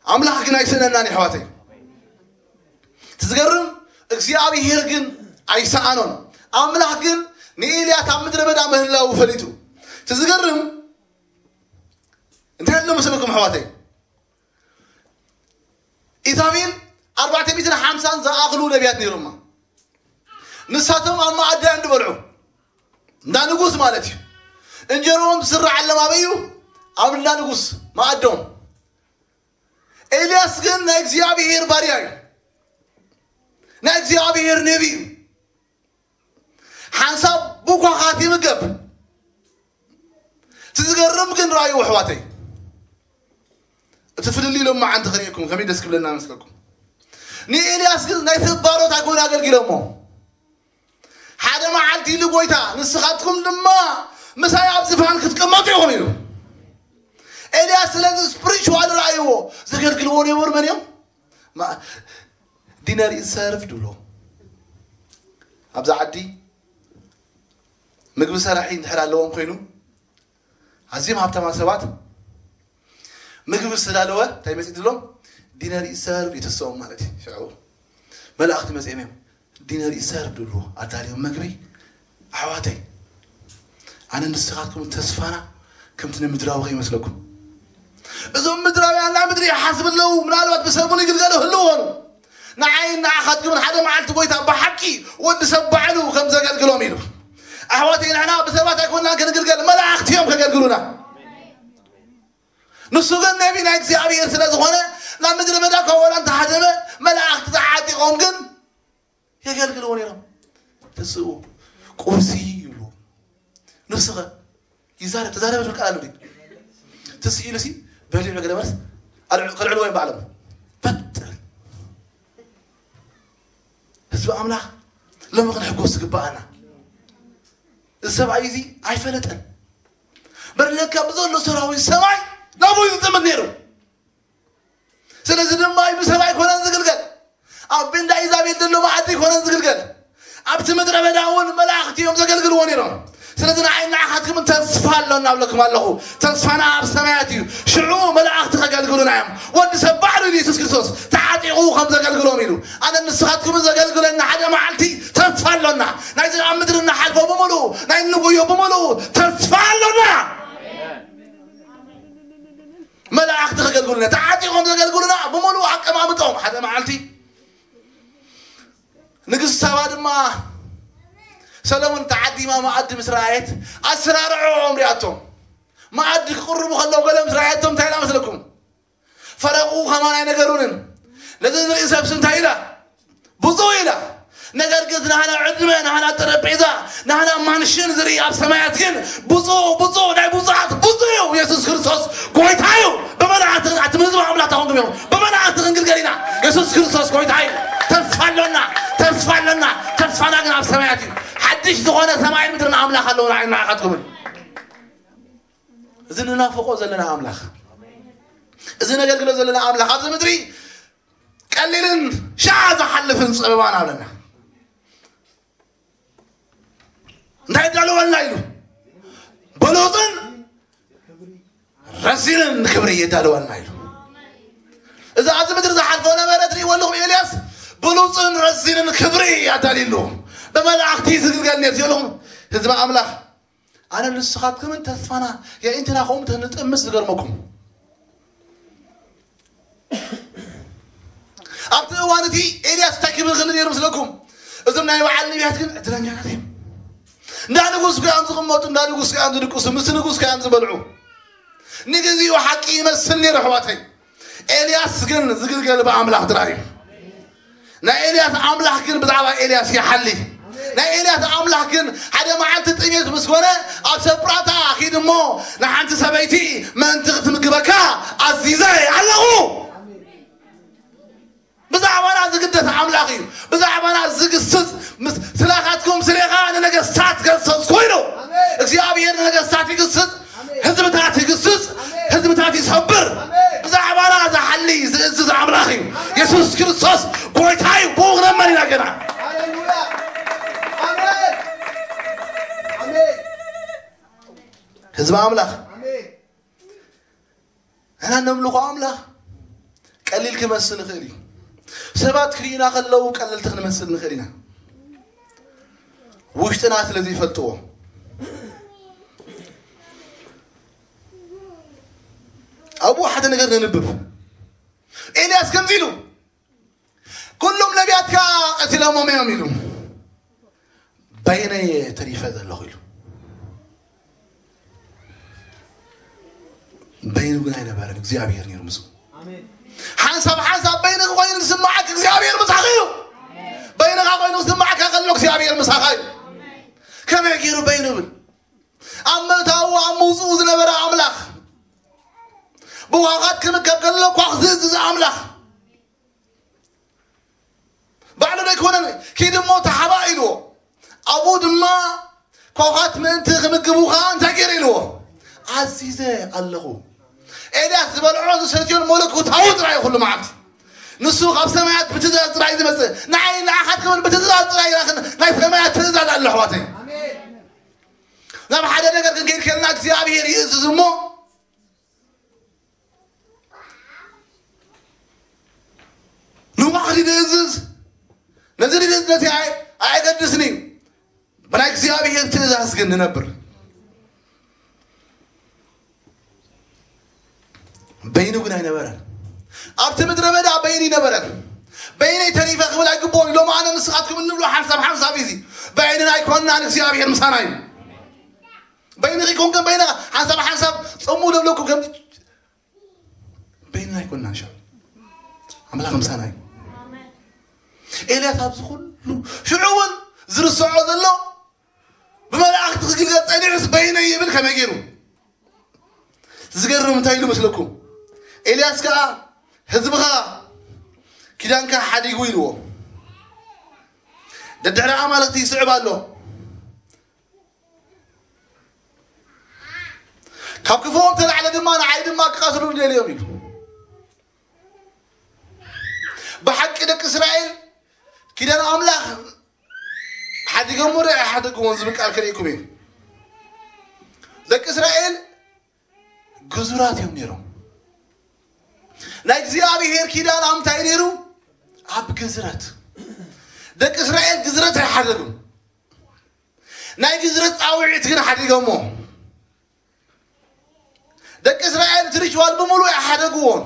ኣምላኽ ግን ኣይስእነናን ኣሕዋተይ። እቲ ዝገርም እግዚኣብሔር ግን ኣይሰኣኖን። ኣምላኽ ግን ንኤልያስ ኣብ ምድረ በዳ ምህላው ፈሊጡ። እቲ ዝገርም እንታይ ኣሎ መስለኩም ኣሕዋተይ? ኢዛቤል ኣርባዕተ ሚእትን ሓምሳን ዝኣኽሉ ነቢያት ነይሮማ። ንሳቶም ኣብ መኣዲ እዮም ዝበልዑ። እንዳ ንጉስ ማለት እዩ። እንጀሮኦም ዝስራዓሎም ኣበይ እዩ? ኣብ እንዳ ንጉስ መኣዶም። ኤልያስ ግን ናይ እግዚኣብሔር ባርያ እዩ። ናይ እግዚኣብሔር ነቢ እዩ። ሓንሳብ ብኳኻት ይምገብ። እቲ ዝገርም ግን ረኣዩ ኣሕዋተይ። እቲ ፍልልይ ሎማዓንቲ ክርእየኩም ከመይ ደስ ክብለና መስለኩም። ንኤልያስ ግን ናይ ሰብ ባሮት ኣይኮነ ኣገልጊሎሞ። ሓደ መዓልቲ ኢሉ ጎይታ፣ ንስኻትኩም ድማ ምሳይ ኣብ ዝፋን ክትቅመጡ ኢኹም ኢሉ። ኤልያስ ስለዚ ስፕሪቹዋል ረኣይዎ። ዘገልግልዎ ነበሩ መን እዮም? ማ-፣ ዲነር ኢዝ ሰርቭድ ብሎ። ኣብዛ ዓዲ ምግቢ ሰራሒ እንድሕር ኣለዎም ኮይኑ ኣዝዮም ሃብታማ ሰባት ምግቢ ዝተዳለወ እንታይ መፅእ ድሎም ዲነር ይሰርቭ ይተስኦም ማለት እዩ። ሽዑ መላእኽቲ መፅኦም እዮም ዲነር ይሰርቭ ድብሉ ኣዳልዮም ምግቢ ኣሕዋተይ ኣነ ንስኻትኩም ተስፋና ከምቲ ንምድራዊ ከይመስለኩም እዞም ምድራውያን ናይ ምድሪ ይሓስብ ኣለዉ ምናልባት ብሰሙን ይግልገሉ ህልዎኑ ንዓይ ንዓኻትኩምን ሓደ መዓልቲ ጎይታ ብሓቂ ወዲ ሰብ ባዕሉ ከም ዘገልግሎም ኢሉ ኣሕዋተይ ንሕና ብሰባት ኣይኮንና ክንግልገል መላእኽቲ እዮም ከገልግሉና ንሱ ግን ነቢ ናይ እግዚኣብሔር ስለ ዝኾነ ናብ ምድሪ በዳ ካብ ወላ እንተሃደመ መላእኽቲ ተዓጢቖም ግን የገልግልዎ ነይሮም ተስኡ ቁርሲ ይብሉ ንስኸ ይዛረብ ተዛረበ ዝብል ቃል ኣሎ ትስ ኢሉ ሲ በሊዑ ገለ ማለት ከልዕልዎ እዮም ባዕሎም በጥ ህዝቢ ኣምላኽ ሎሚ ክንሕጎስ ዝግባኣና እዚ ሰብኣይ እዚ ኣይፈለጠን በርለካ ብዘሎ ሰራዊት ሰማይ ናብኡ ዝጥምት ነይሩ ስለዚ ድማ እዩ ብሰብ ኣይኮነን ዝግልገል ኣብ ቤንዳ ኢዛቤል ዘሎ መዓዲ ኣይኮነን ዝግልገል ኣብቲ ምድረ በዳ እውን መላእኽቲ እዮም ዘገልግልዎ ነይሮም ስለዚ ንዓይ ንዓኻትኩም ተስፋ ኣሎና ኣብለኩም ኣለኹ ተስፋና ኣብ ሰማያት እዩ ሽዑ መላእኽቲ ከገልግሉና እዮም ወዲ ሰብ ባዕሉ ኢሉ የሱስ ክርስቶስ ተዓጢቑ ከም ዘገልግሎም ኢሉ ኣነ ንስኻትኩም ዘገልግለና ሓደ መዓልቲ ተስፋ ኣሎና ናይዚ ኣብ ምድሪ ንሓልፎ ብምሉኡ ናይ እንጎዮ ብምሉኡ ተስፋ ኣሎና መላእኽቲ ከገልግሉና ተዓጢቖም ዘገልግሉና ብምሉእ ኣቀማምጦም ሓደ መዓልቲ ንግስቲ ሳባ ድማ ሰለሙን ተዓዲማ መኣዲ ምስ ረኣየት ኣሰራርዖም ሪኣቶም መኣዲ ክቕርቡ ከለዉ ገለ ምስ ረኣየቶም እንታይ ኢላ መስለኩም ፈረቑ ከማን ኣይነገሩንን ነዚ ዝርኢ ሰብሲ እንታይ ኢላ ብፁዕ ኢላ ነገር ግን ናህና ዕድመ ናህና ጠረጴዛ ናህና ማንሽን ዝርኢ ኣብ ሰማያት ግን ብፁዕ ብፁዕ ናይ ብፁዓት ብፁዕ እዩ የሱስ ክርስቶስ ጎይታ እዩ ብመላእክቲ ኣትም ህዝቢ ኣምላኽ ታኾንኩም እዮም ብመላእክቲ ክንግልገል ኢና የሱስ ክርስቶስ ጎይታ እዩ ተስፋ ኣሎና ተስፋ ኣሎና ተስፋና ግን ኣብ ሰማያት እዩ ሓድሽ ዝኾነ ሰማይን ምድርን ኣምላኽ ኣለዎ ንዓይ ንዓኻትኩምን እዚ ንናፍቆ ዘለና ኣምላኽ እዚ ነገልግሎ ዘለና ኣምላኽ ኣብዚ ምድሪ ቀሊልን ሻዓ ዝሓልፍን ጸበባን ኣለና እንታይ ዳለወልና ኢሉ ብሉፅን ረዚንን ክብሪ የዳለወልና ኢሉ እዚ ኣብዚ ምድሪ ዝሓልፎ ነበረ ትሪእዎ ኣለኹም ኤልያስ ብሉፅን ረዚንን ክብሪ ኣዳልዩሉ ብመላእኽቲ ዝግልገል ነር ትሪእዎ ኣለኹም ህዝቢ ኣምላኽ ኣነ ንስኻትኩምን ተስፋና የእንትና ከምኡ ተንጥምስ ዝገርመኩም ኣብቲ እዋን እቲ ኤልያስ እንታይ ክብል ክእል ነይሩ ምስለኩም እዞም ናይ በዓል ነቢያት ግን ዕድለኛታት እዮም እንዳ ንጉስ ኮ እዮም ዝቕመጡ እንዳ ንጉስ ኮ እዮም ዝድቅሱ ምስ ንጉስ ኮ እዮም ዝበልዑ ንግዚኡ ሓቂ ይመስል ነይሩ ኣሕዋተይ ኤልያስ ግን ዝግልገል ብኣምላኽ ጥራይ እዩ ናይ ኤልያስ ኣምላኽ ግን ብዛዕባ ኤልያስ ይሓሊ ናይ ኤልያስ ኣምላኽ ግን ሓደ መዓልቲ ጥሜት ምስ ኮነ ኣብ ሰብራታ ኺድ እሞ ንሓንቲ ሰበይቲ ምእንቲ ክትምግበካ ኣዚዘ ኣለኹ ብዛዕባና ዝግደስ ኣምላኽ እዩ ብዛዕባና ዝግስጽ ስላኻትኩም ስሌኻ ንነገስታት ገሰጽ ኮይኑ እግዚኣብሔር ንነገስታት ይግስጽ ህዝብታት ይግስጽ ህዝብታት ይሰብር ብዛዕባና ዝሓሊ ዝእዝዝ ኣምላኽ እዩ የሱስ ክርስቶስ ጎይታ እዩ ብኡ ክነመን ኢና ገና ህዝቢ ኣምላኽ ንሕና ነምልኾ ኣምላኽ ቀሊል ክመስል ንኽእል እዩ ሰባት ክርእዩና ከለዉ ቀለልቲ ክንመስል ንኽእል ኢና ውሽጥና ስለ ዘይፈልጥዎ ኣብኡ ሓደ ነገር ነንብብ ኤልያስ ከምዚ ኢሉ ኩሎም ነቢያትካ ቀቲሎሞም እዮም ኢሉ በይነየ ተሪፈ ዘለኹ ኢሉ በይኑ ግን ኣይነበረን እግዚኣብሔር ነይሩ ምስኡ ሓንሳብ ሓንሳብ በይንኻ ኮይኑ ዝስማዓክ እግዚኣብሔር ምሳኻ እዩ በይንኻ ኮይኑ ዝስማዓካ ከሎ እግዚኣብሔር ምሳኻ እዩ ከመይ ገይሩ በይኑ ብል ኣብ ምእታዉ ኣብ ምውፅኡ ዝነበረ ኣምላኽ ብኳኻት ክምከብ ከሎ ኳኽ ዝእዝዝ ኣምላኽ ባዕሉ ዶ ኣይኮነን ኪድ እሞ ተሓባ ኢልዎ ኣብኡ ድማ ኳዃት ምእንቲ ክምግቡ ከዓ እንታይ ገይረ ኢልዎ ኣዚዘ ኣለኹ ኤልያስ ዝበልዖ ዝሰትዮን መለኮታዊ ጥራይ ኩሉ መዓልቲ ንሱ ካብ ሰማያት ብትእዛዝ ጥራይ ዝመጽእ፣ ንዓይ ንዓኻት ክብል ብትእዛዝ ጥራይ ይላኽን። ናይ ሰማያት ትእዛዝ ኣሎ ኣሕዋተይ። ናብ ሓደ ነገር ክንከይድ ከለና እግዚኣብሔር ይእዝዝ እሞ ንባዕሉ ይእዝዝ። ነዚ ይእዝዝ ነቲ ኣይ- ኣየገድስን እዩ። ብናይ እግዚኣብሔር ትእዛዝ ግን ንነብር። በይኑ ግን ኣይነበረን። ኣብቲ ምድረ በዳ በይኑ ይነበረን። በይነይ ተሪፈ ክብል ኣይግብኦን። ሎም ኣነ ንስኻትኩም እንብሎ ሓንሳብ ሓንሳብ እዩ። በይንና ኣይኮንናን፣ እግዚኣብሔር ምሳና እዩ። በይንኺ ኮንከን በይንኻ ሓንሳብ ሓንሳብ ጸሙ ደብለኩም ከም በይንና ኣይኮንናን። ሻ ኣምላኽ ምሳና እዩ። ኤልያስ ኣብዚ ኩሉ ሽዑ እውን ዝርስዖ ዘሎ ብመላእኽቲ ክግልገል ጸኒሑስ በይነይ ይብል ከመይ ገይሩ? ዝገርም እንታይ ኢሉ መስለኩም? ኤልያስ ከኣ ህዝብኻ ኪዳንካ ሓዲጉ ኢልዎ። ደድሕሪ ኣማልኽቲ ይስዕብ ኣሎ። ካብ ክፉኦም ተላዕለ ድማ ንዓይ ድማ ክቐትሉ ደልዮም ኢሉ። ብሓቂ ደቂ እስራኤል ኪዳን ኣምላኽ ሓዲጎሞ ዶ ኣይሓደግዎን ዝብል ቃል ከርእይኩም እዩ። ደቂ እስራኤል ግዙራት እዮም ነይሮም። ናይ እግዚኣብሔር ኪዳን ኣብ እንታይ ነይሩ? ኣብ ግዝረት። ደቂ እስራኤል ግዝረት ኣይሓደጉን። ናይ ግዝረት ጻውዒት ግን ሓዲጎሞ። ደቂ እስራኤል እቲ ሪችዋል ብምሉእ ኣይሓደግዎን።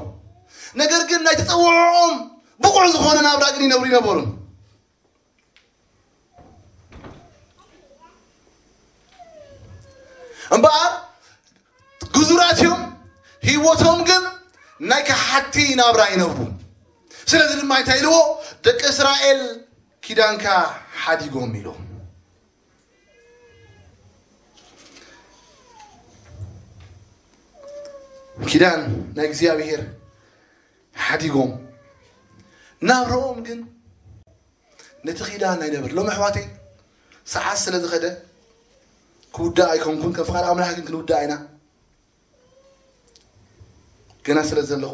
ነገር ግን ናይ ተጸውዖኦም ብቑዕ ዝኾነ ናብራ ግን ይነብሩ ይነበሩን። እምበኣር ግዙራት እዮም፣ ህይወቶም ግን ናይ ከሓድቲ ናብራ ይነብሩ። ስለዚ ድማ እንታይ ኢልዎ? ደቂ እስራኤል ኪዳንካ ሓዲጎም ኢልዎ። ኪዳን ናይ እግዚኣብሔር ሓዲጎም ናብርኦም ግን ነቲ ኪዳን ኣይነብር። ሎም ኣሕዋተይ ሰዓት ስለ ዝኸደ ክውዳእ ኣይኮንኩን፣ ከም ፍቓድ ኣምላኽ ግን ክንውዳእ ኢና። ገና ስለ ዘለኹ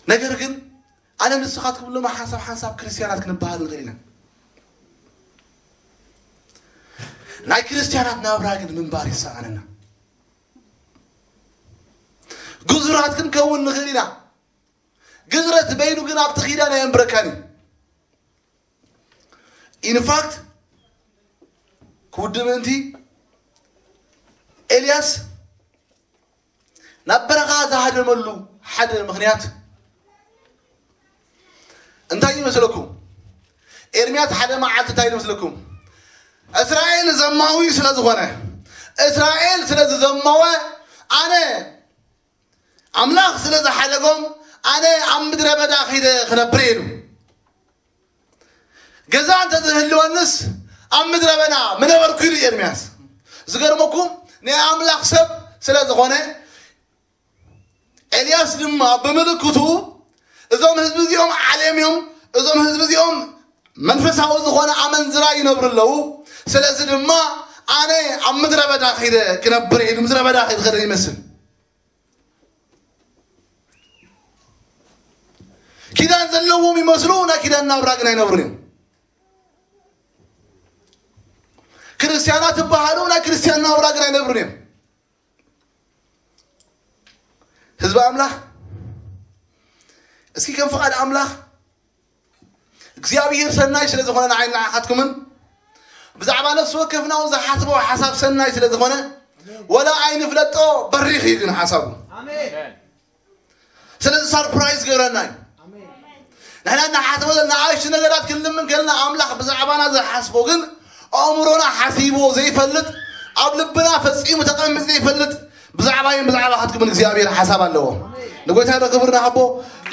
ነገር ግን ኣነ ንስኻትኩም ሎማ ሓንሳብ ሓንሳብ ክርስትያናት ክንበሃል ንኽእል ኢና። ናይ ክርስትያናት ናብራ ግን ምንባር ይሰኣነና። ግዙራት ክንከውን ንኽእል ኢና። ግዝረት በይኑ ግን ኣብቲ ኪዳን ኣየንብረካን እዩ። ኢንፋክት ክውድእ ምእንቲ ኤልያስ ናብ በረኻ ዝሃደመሉ ሓደ ምኽንያት እንታይ ይመስለኩም? ኤርምያስ ሓደ መዓልቲ እንታይ ይመስለኩም? እስራኤል ዘማዊ ስለ ዝኾነ፣ እስራኤል ስለ ዝዘመወ፣ ኣነ ኣምላኽ ስለ ዝሓደጎም፣ ኣነ ኣብ ምድረ በዳ ኺደ ክነብር ኢሉ። ገዛ እንተ ዝህልወንስ ኣብ ምድረ በዳ ምነበርኩ ኢሉ ኤርምያስ። ዝገርመኩም ናይ ኣምላኽ ሰብ ስለ ዝኾነ ኤልያስ ድማ ብምልክቱ እዞም ህዝቢ እዚኦም ዓሌም እዮም፣ እዞም ህዝቢ እዚኦም መንፈሳዊ ዝኾነ ኣመንዝራ ይነብሩ ኣለዉ። ስለዚ ድማ ኣነ ኣብ ምድረ በዳ ኺደ ክነብር ኢሉ ምድረ በዳ ኺድ ኸደ ይመስል። ኪዳን ዘለዎም ይመስሉ፣ ናይ ኪዳን ናብራ ግን ኣይነብሩን እዮም። ክርስትያናት ይበሃሉ፣ ናይ ክርስትያን ናብራ ግን ኣይነብሩን እዮም። ህዝቢ ኣምላኽ እስኪ ከም ፍቓድ ኣምላኽ እግዚኣብሔር ሰናይ ስለ ዝኾነ ንዓይ ንዓኻትኩምን ብዛዕባ ነፍሲ ወከፍና እውን ዝሓስቦ ሓሳብ ሰናይ ስለ ዝኾነ ወላ ኣይንፍለጦ በሪኽ እዩ ግን ሓሳቡ። ስለዚ ሰርፕራይዝ ገብረና እዩ። ንሕና እናሓስቦ ዘለና ንኣሽቱ ነገራት ክንልምን ከለና ኣምላኽ ብዛዕባና ዝሓስቦ ግን ኣእምሮና ሓሲብዎ ዘይፈልጥ ኣብ ልብና ፈጺሙ ተቐሚጡ ዘይፈልጥ ብዛዕባይን ብዛዕባኻትኩምን እግዚኣብሔር ሓሳብ ኣለዎ። ንጎይታ ዶ ክብር ንሃቦ።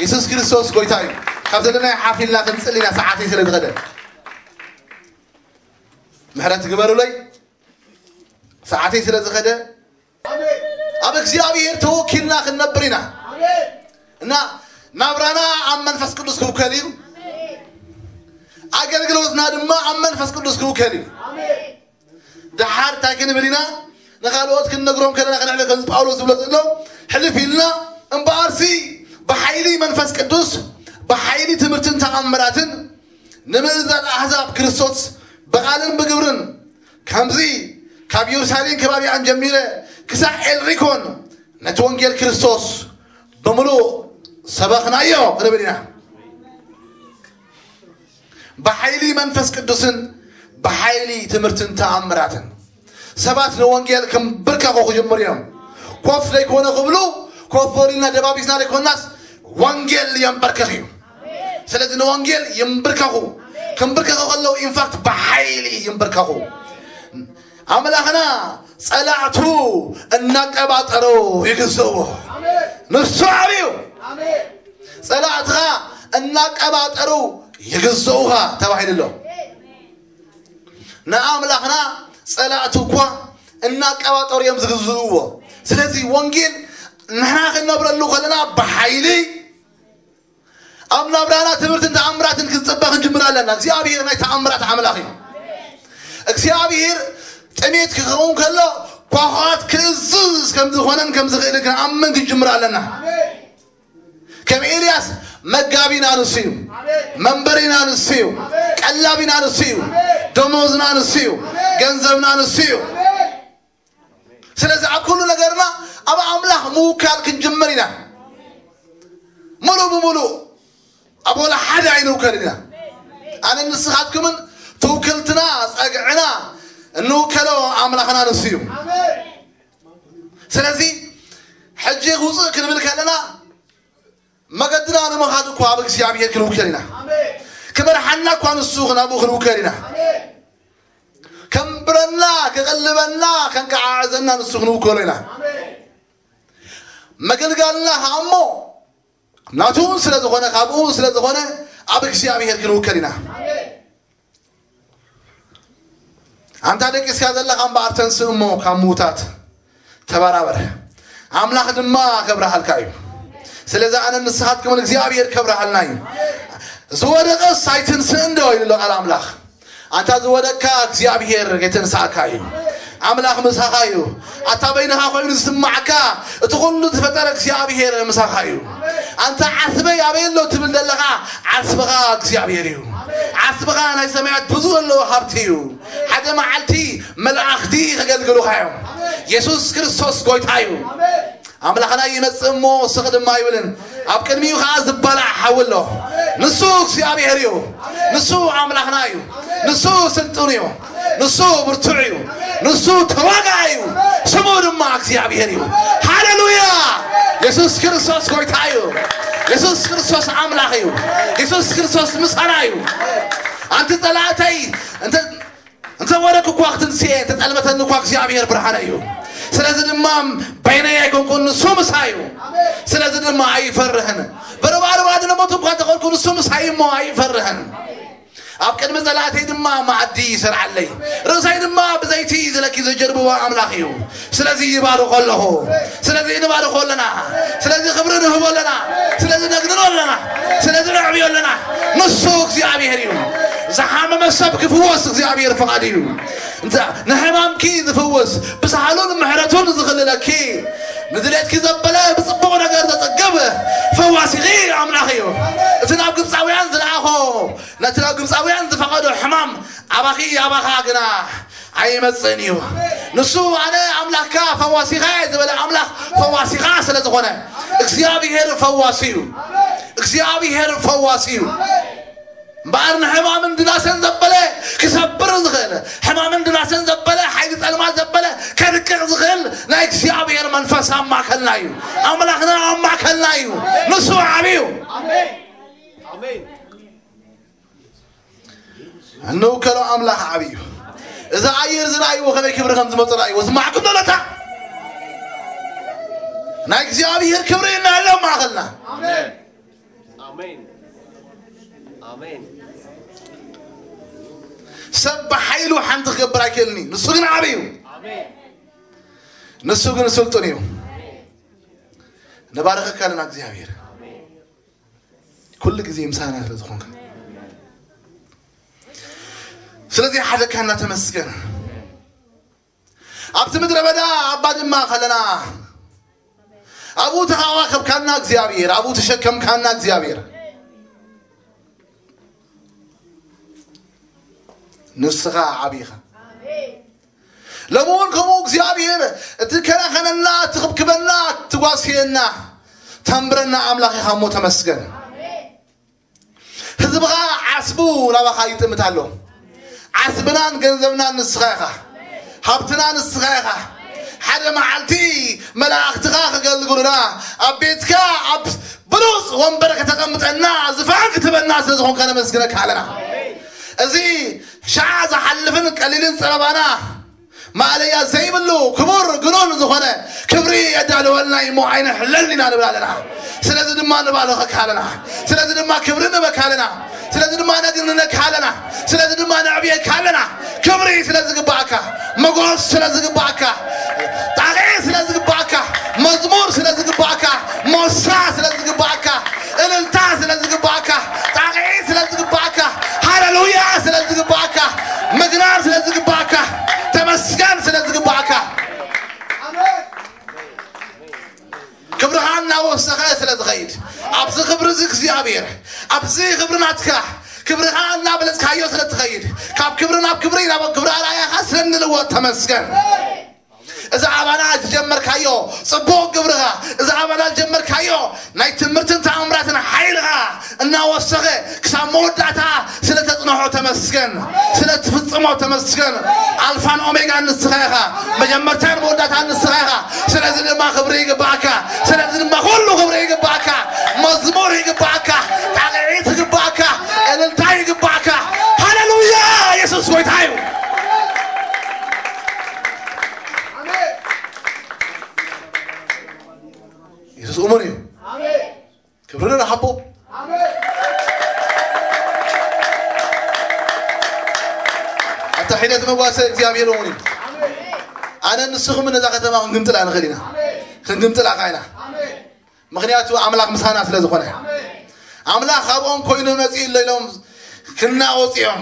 የሱስ ክርስቶስ ጎይታ እዩ። ካብ ዘለናዮ ሓፍ ኢልና ክንጽሊ ኢና። ሰዓተይ ስለ ዝኸደ ምሕረት ግበሩለይ። ሰዓተይ ስለ ዝኸደ ኣብ እግዚኣብሔር ተወኪልና ክንነብር ኢና። እና ናብራና ኣብ መንፈስ ቅዱስ ክውከል እዩ። ኣገልግሎትና ድማ ኣብ መንፈስ ቅዱስ ክውከል እዩ። ደሓር እንታይ ክንብል ኢና? ንኻልኦት ክንነግሮም ከለና ክንሕልፍ ከምዚ ጳውሎስ ዝብሎ ዘሎ ሕልፍ ኢልና እምበኣርሲ ብሓይሊ መንፈስ ቅዱስ፣ ብሓይሊ ትምህርትን ተኣምራትን ንምእዛዝ ኣሕዛብ ክርስቶስ ብቓልን ብግብርን፣ ከምዚ ካብ ኢየሩሳሌም ከባቢኣን ጀሚረ ክሳዕ ኤልሪኮን ነቲ ወንጌል ክርስቶስ ብምሉእ ሰበኽናዮ ክንብል ኢና። ብሓይሊ መንፈስ ቅዱስን ብሓይሊ ትምህርትን ተኣምራትን ሰባት ንወንጌል ክምብርከኹ ክጅምሩ እዮም። ኮፍ ዘይኮነ ክብሉ፣ ኮፍ በሉና ደባቢስና ዘይኮናስ ወንጌል የንበርከኽ እዩ። ስለዚ ንወንጌል ይምብርከኹ። ክምብርከኹ ከለዉ ኢንፋክት ብሓይሊ ይምብርከኹ። ኣምላኽና ጸላእቱ እናቀባጠሩ ይግዝእዎ። ንሱ ዓብዩ። ጸላእትኻ እናቀባጠሩ ይግዝኡኻ ተባሂሉ ኣሎ። ንኣምላኽና ጸላእቱ እኳ እናቀባጠሩ እዮም ዝግዝእዎ። ስለዚ ወንጌል ንሕና ክንነብረሉ ከለና ብሓይሊ ኣብ ናብራና ትምህርትን ተኣምራትን ክንጽበ ክንጅምር ኣለና። እግዚኣብሔር ናይ ተኣምራት ኣምላኽ እዩ። እግዚኣብሔር ጥሜት ክኸውን ከሎ ኳኳት ክእዝዝ ከም ዝኾነን ከም ዝኽእልን ክንኣምን ክንጅምር ኣለና። ከም ኤልያስ መጋቢና ንሱ እዩ። መንበሪና ንሱ እዩ። ቀላቢና ንሱ እዩ። ደሞዝና ንሱ እዩ። ገንዘብና ንሱ እዩ። ስለዚ ኣብ ኩሉ ነገርና ኣብ ኣምላኽ ምውካል ክንጅምር ኢና። ሙሉእ ብሙሉእ ኣብ ወላ ሓደ ኣይንውከልን ኢና። ኣነ ንስኻትኩምን ትውክልትና ጸግዕና እንውከሎ ኣምላኽና ንሱ እዩ። ስለዚ ሕጂ ውፅእ ክንብል ከለና መገድና ንምኻድ እኮ ኣብ እግዚኣብሔር ክንውከል ኢና። ክመርሓና እኳ ንሱ ናብኡ ክንውከል ኢና። ከንብረና፣ ክቕልበና፣ ከንቀዓዕዘና ንሱ ክንውከሎ ኢና። ምግልጋልና ከዓ እሞ ናቱ እውን ስለ ዝኾነ፣ ካብኡ እውን ስለ ዝኾነ ኣብ እግዚኣብሔር ክንውከል ኢና። ኣንታ ደቂስካ ዘለኻ እምበኣር ተንስእ እሞ ካብ ምዉታት ተበራበር፣ ኣምላኽ ድማ ከብርሃልካ እዩ። ስለዚ ኣነ ንስኻትኩምን እግዚኣብሔር ከብርሃልና እዩ። ዝወደቐስ ኣይትንስእ እንዶ ኢሉ ኣሎ ቃል ኣምላኽ። ኣንታ ዝወደቅካ እግዚኣብሔር የተንሳእካ እዩ። ኣምላኽ ምሳኻ እዩ። ኣታ በይንኻ ኮይኑ ዝስማዕካ እቲ ኩሉ ዝፈጠረ እግዚኣብሔር ምሳኻ እዩ። ኣንታ ዓስበይ ኣበይ ኣሎ ትብል ዘለኻ ዓስብኻ እግዚኣብሔር እዩ። ዓስብኻ ናይ ሰማያት ብዙ ዘለዎ ሃብቲ እዩ። ሓደ መዓልቲ መላእኽቲ ከገልግሉኻ እዮም። የሱስ ክርስቶስ ጎይታ እዩ። ኣምላኽና ይመጽእ እሞ ስቕ ድማ ይብልን ኣብ ቅድሚኡ ኸዓ ዝበላዕ ሓዊ ኣሎ። ንሱ እግዚኣብሔር እዩ። ንሱ ኣምላኽና እዩ። ንሱ ስልጡን እዩ። ንሱ ብርቱዕ እዩ። ንሱ ተዋጋኢ እዩ። ስሙ ድማ እግዚኣብሔር እዩ። ሃሌሉያ! የሱስ ክርስቶስ ጎይታ እዩ። የሱስ ክርስቶስ ኣምላኽ እዩ። የሱስ ክርስቶስ ምሳና እዩ። ኣንቲ ጸላእተይ እንተ እንተ ወደቅኩ እኳ ክትንስኤ፣ እንተ ጠልመተኒ እኳ እግዚኣብሔር ብርሃነ እዩ። ስለዚ ድማ በይነይ ኣይኮንኩን፣ ንሱ ምሳይ እዩ። ስለዚ ድማ ኣይፈርህን። በረባርባ ንሞት እኳ ተኸልኩ፣ ንሱ ምሳይ እሞ ኣይፈርህን። ኣብ ቅድሚ ጸላእተይ ድማ መኣዲ ይሰርዓለይ። ርእሰይ ድማ ብዘይቲ ዝለኪ ዝጀርብዋ ኣምላኽ እዩ። ስለዚ ይባርኾ ኣለኹ። ስለዚ ንባርኾ ኣለና። ስለዚ ክብሪ ንህቦ ኣለና። ስለዚ ነግንኖ ኣለና። ስለዚ ነዕብዮ ኣለና። ንሱ እግዚኣብሔር እዩ። ዝሓመመ ሰብ ክፍወስ እግዚኣብሔር ፍቓድ እዩ። እንተ ንሕማምኪ ዝፍውስ ብሳህሉን ምሕረቱን ዝኽልለኪ ንድሌትኪ ዘበለ ብጽቡቕ ነገር ዘጸግብ ፈዋሲኺ ኣምላኽ እዩ። እቲ ናብ ግብፃውያን ዝለኣኾ ነቲ ናብ ግብፃውያን ዝፈቐዶ ሕማም ኣባኺ ኣባኻ ግና ኣይመጽእን እዩ። ንሱ ኣነ ኣምላኽካ ፈዋሲኻ እየ ዝበለ ኣምላኽ ፈዋሲኻ ስለ ዝኾነ እግዚኣብሔር ፈዋሲ እዩ። እግዚኣብሔር ፈዋሲ እዩ። እምበኣር ንሕማምን ድላሰን ዘበለ ክሰብር ዝኽእል፣ ሕማምን ድላሰን ዘበለ ሓይሊ ጸልማት ዘበለ ከድቅቕ ዝኽእል ናይ እግዚኣብሔር መንፈስ ኣብ ማእከልና እዩ። ኣምላኽና ኣብ ማእከልና እዩ። ንሱ ዓብዩ። ኣሜን። ኣሜን። እንውከሎ ኣምላኽ ዓብዩ። እዚ ኣየር እዚ ረኣይዎ ከመይ ክብሪ ከም ዝመጽእ ረኣይዎ። ስማዕኩም ዶ ለታ ናይ እግዚኣብሔር ክብሪ እናሃለ ኣብ ማእከልና። ኣሜን። ኣሜን። ኣሜን። ሰብ ብሓይሉ ሓንቲ ክገብር ኣይክእልን እዩ። ንሱ ግን ዓብዩ። ኣሜን። ንሱ ግን ስልጡን እዩ። ንባርኸካ ኣለና እግዚኣብሔር። ኣሜን። ኩሉ ግዜ ምሳና ስለ ዝኾንካ። ስለዚ ሓደካ እናተመስገን ኣብቲ ምድረ በዳ ኣብ ባድማ ከለና፣ ኣብ ኣብኡ ተኻዋከብካና እግዚኣብሔር፣ ኣብኡ ተሸከምካና እግዚኣብሔር። ንስኻ ዓቢኻ። ሎሚ እውን ከምኡ እግዚኣብሔር እትከናኸነና፣ እትኽብክበና፣ እትጓስየና፣ ተንብረና ኣምላኽ ኢኻ እሞ ተመስገን። ህዝብኻ ዓስቡ ናባኻ ይጥምት ኣሎ። ዓስብናን ገንዘብናን ንስኻ ኢኻ። ሃብትና ንስኻ ኢኻ። ሓደ መዓልቲ መላእኽትኻ ክገልግሉና፣ ኣብ ቤትካ ኣብ ብሉጽ ወንበር ከተቐምጠና፣ ዝፋን ክትበና ስለ ዝኾንካ ነመስግነካ ኣለና። እዚ ሸዓ ዝሓልፍን ቀሊልን ጸበባና ማእለያ ዘይብሉ ክቡር ግኑን ዝኾነ ክብሪ የዳልወልና እሞ ኣይንሕለልን ኢና ንብል ኣለና። ስለዚ ድማ ንባርኸካ ኣለና። ስለዚ ድማ ክብሪ ንበካ ኣለና። ስለዚ ድማ ነግንነካ ኣለና። ስለዚ ድማ ነዕብየካ ኣለና። ክብሪ ስለ ዝግባኣካ፣ መጎስ ስለ ዝግባኣካ፣ ጣቕዒ ስለ ዝግባኣካ፣ መዝሙር ስለ ዝግባኣካ፣ ሞሳ ስለ ዝግባኣካ፣ እልልታ ስለ ዝግባኣካ፣ ጣቕዒ ስለ ዝግባኣካ፣ ሃለሉያ ስለ ዝግባኣካ፣ ምግናን ስለ ዝግባኣካ፣ ተመስገን ስለ ዝግባኣካ፣ ክብርኻ እናወሰኸ ስለ ዝኸይድ፣ ኣብዚ ክብሪ እዚ እግዚኣብሔር፣ ኣብዚ ክብሪ ናትካ፣ ክብርኻ እናበለጽካዮ ስለ ትኸይድ፣ ካብ ክብሪ ናብ ክብሪ፣ ናብ ክብሪ ኣርኣያኻ ስለ እንልወጥ ተመስገን። እዚ ኣባና ዝጀመርካዮ ጽቡቕ ግብርኻ፣ እዚ ኣባና ዝጀመርካዮ ናይ ትምህርትን ተኣምራትን ሓይልኻ እናወሰኸ ክሳብ መወዳእታ ስለ ተጽንሖ ተመስገን፣ ስለ ትፍጽሞ ተመስገን። ኣልፋን ኦሜጋን ንስኻ ኢኻ፣ መጀመርታን መወዳእታን ንስኻ ኢኻ። ስለዚ ድማ ክብሪ ይግባኣካ፣ ስለዚ ድማ ኩሉ ክብሪ ይግባኣካ፣ መዝሙር ይግባኣካ፣ ጣቕዒት ይግባኣካ፣ እልልታ ይግባኣካ። ሃሌሉያ! የሱስ ጎይታ እዩ። የሱስ እሙን እዩ። ክብሪ ንሓቦ። ኣታ ሒደት መጓሰ እግዚኣብሔር እውን እዩ። ኣነ ንስኹም ነዛ ከተማ ክንግምጥላ ንኽእል ኢና። ክንግምጥላ ካ ኢና። ምኽንያቱ ኣምላኽ ምሳና ስለ ዝኾነ። ኣምላኽ ካብኦም ኮይኑ መጺኡ ኣሎ ኢሎም ክናወጹ እዮም።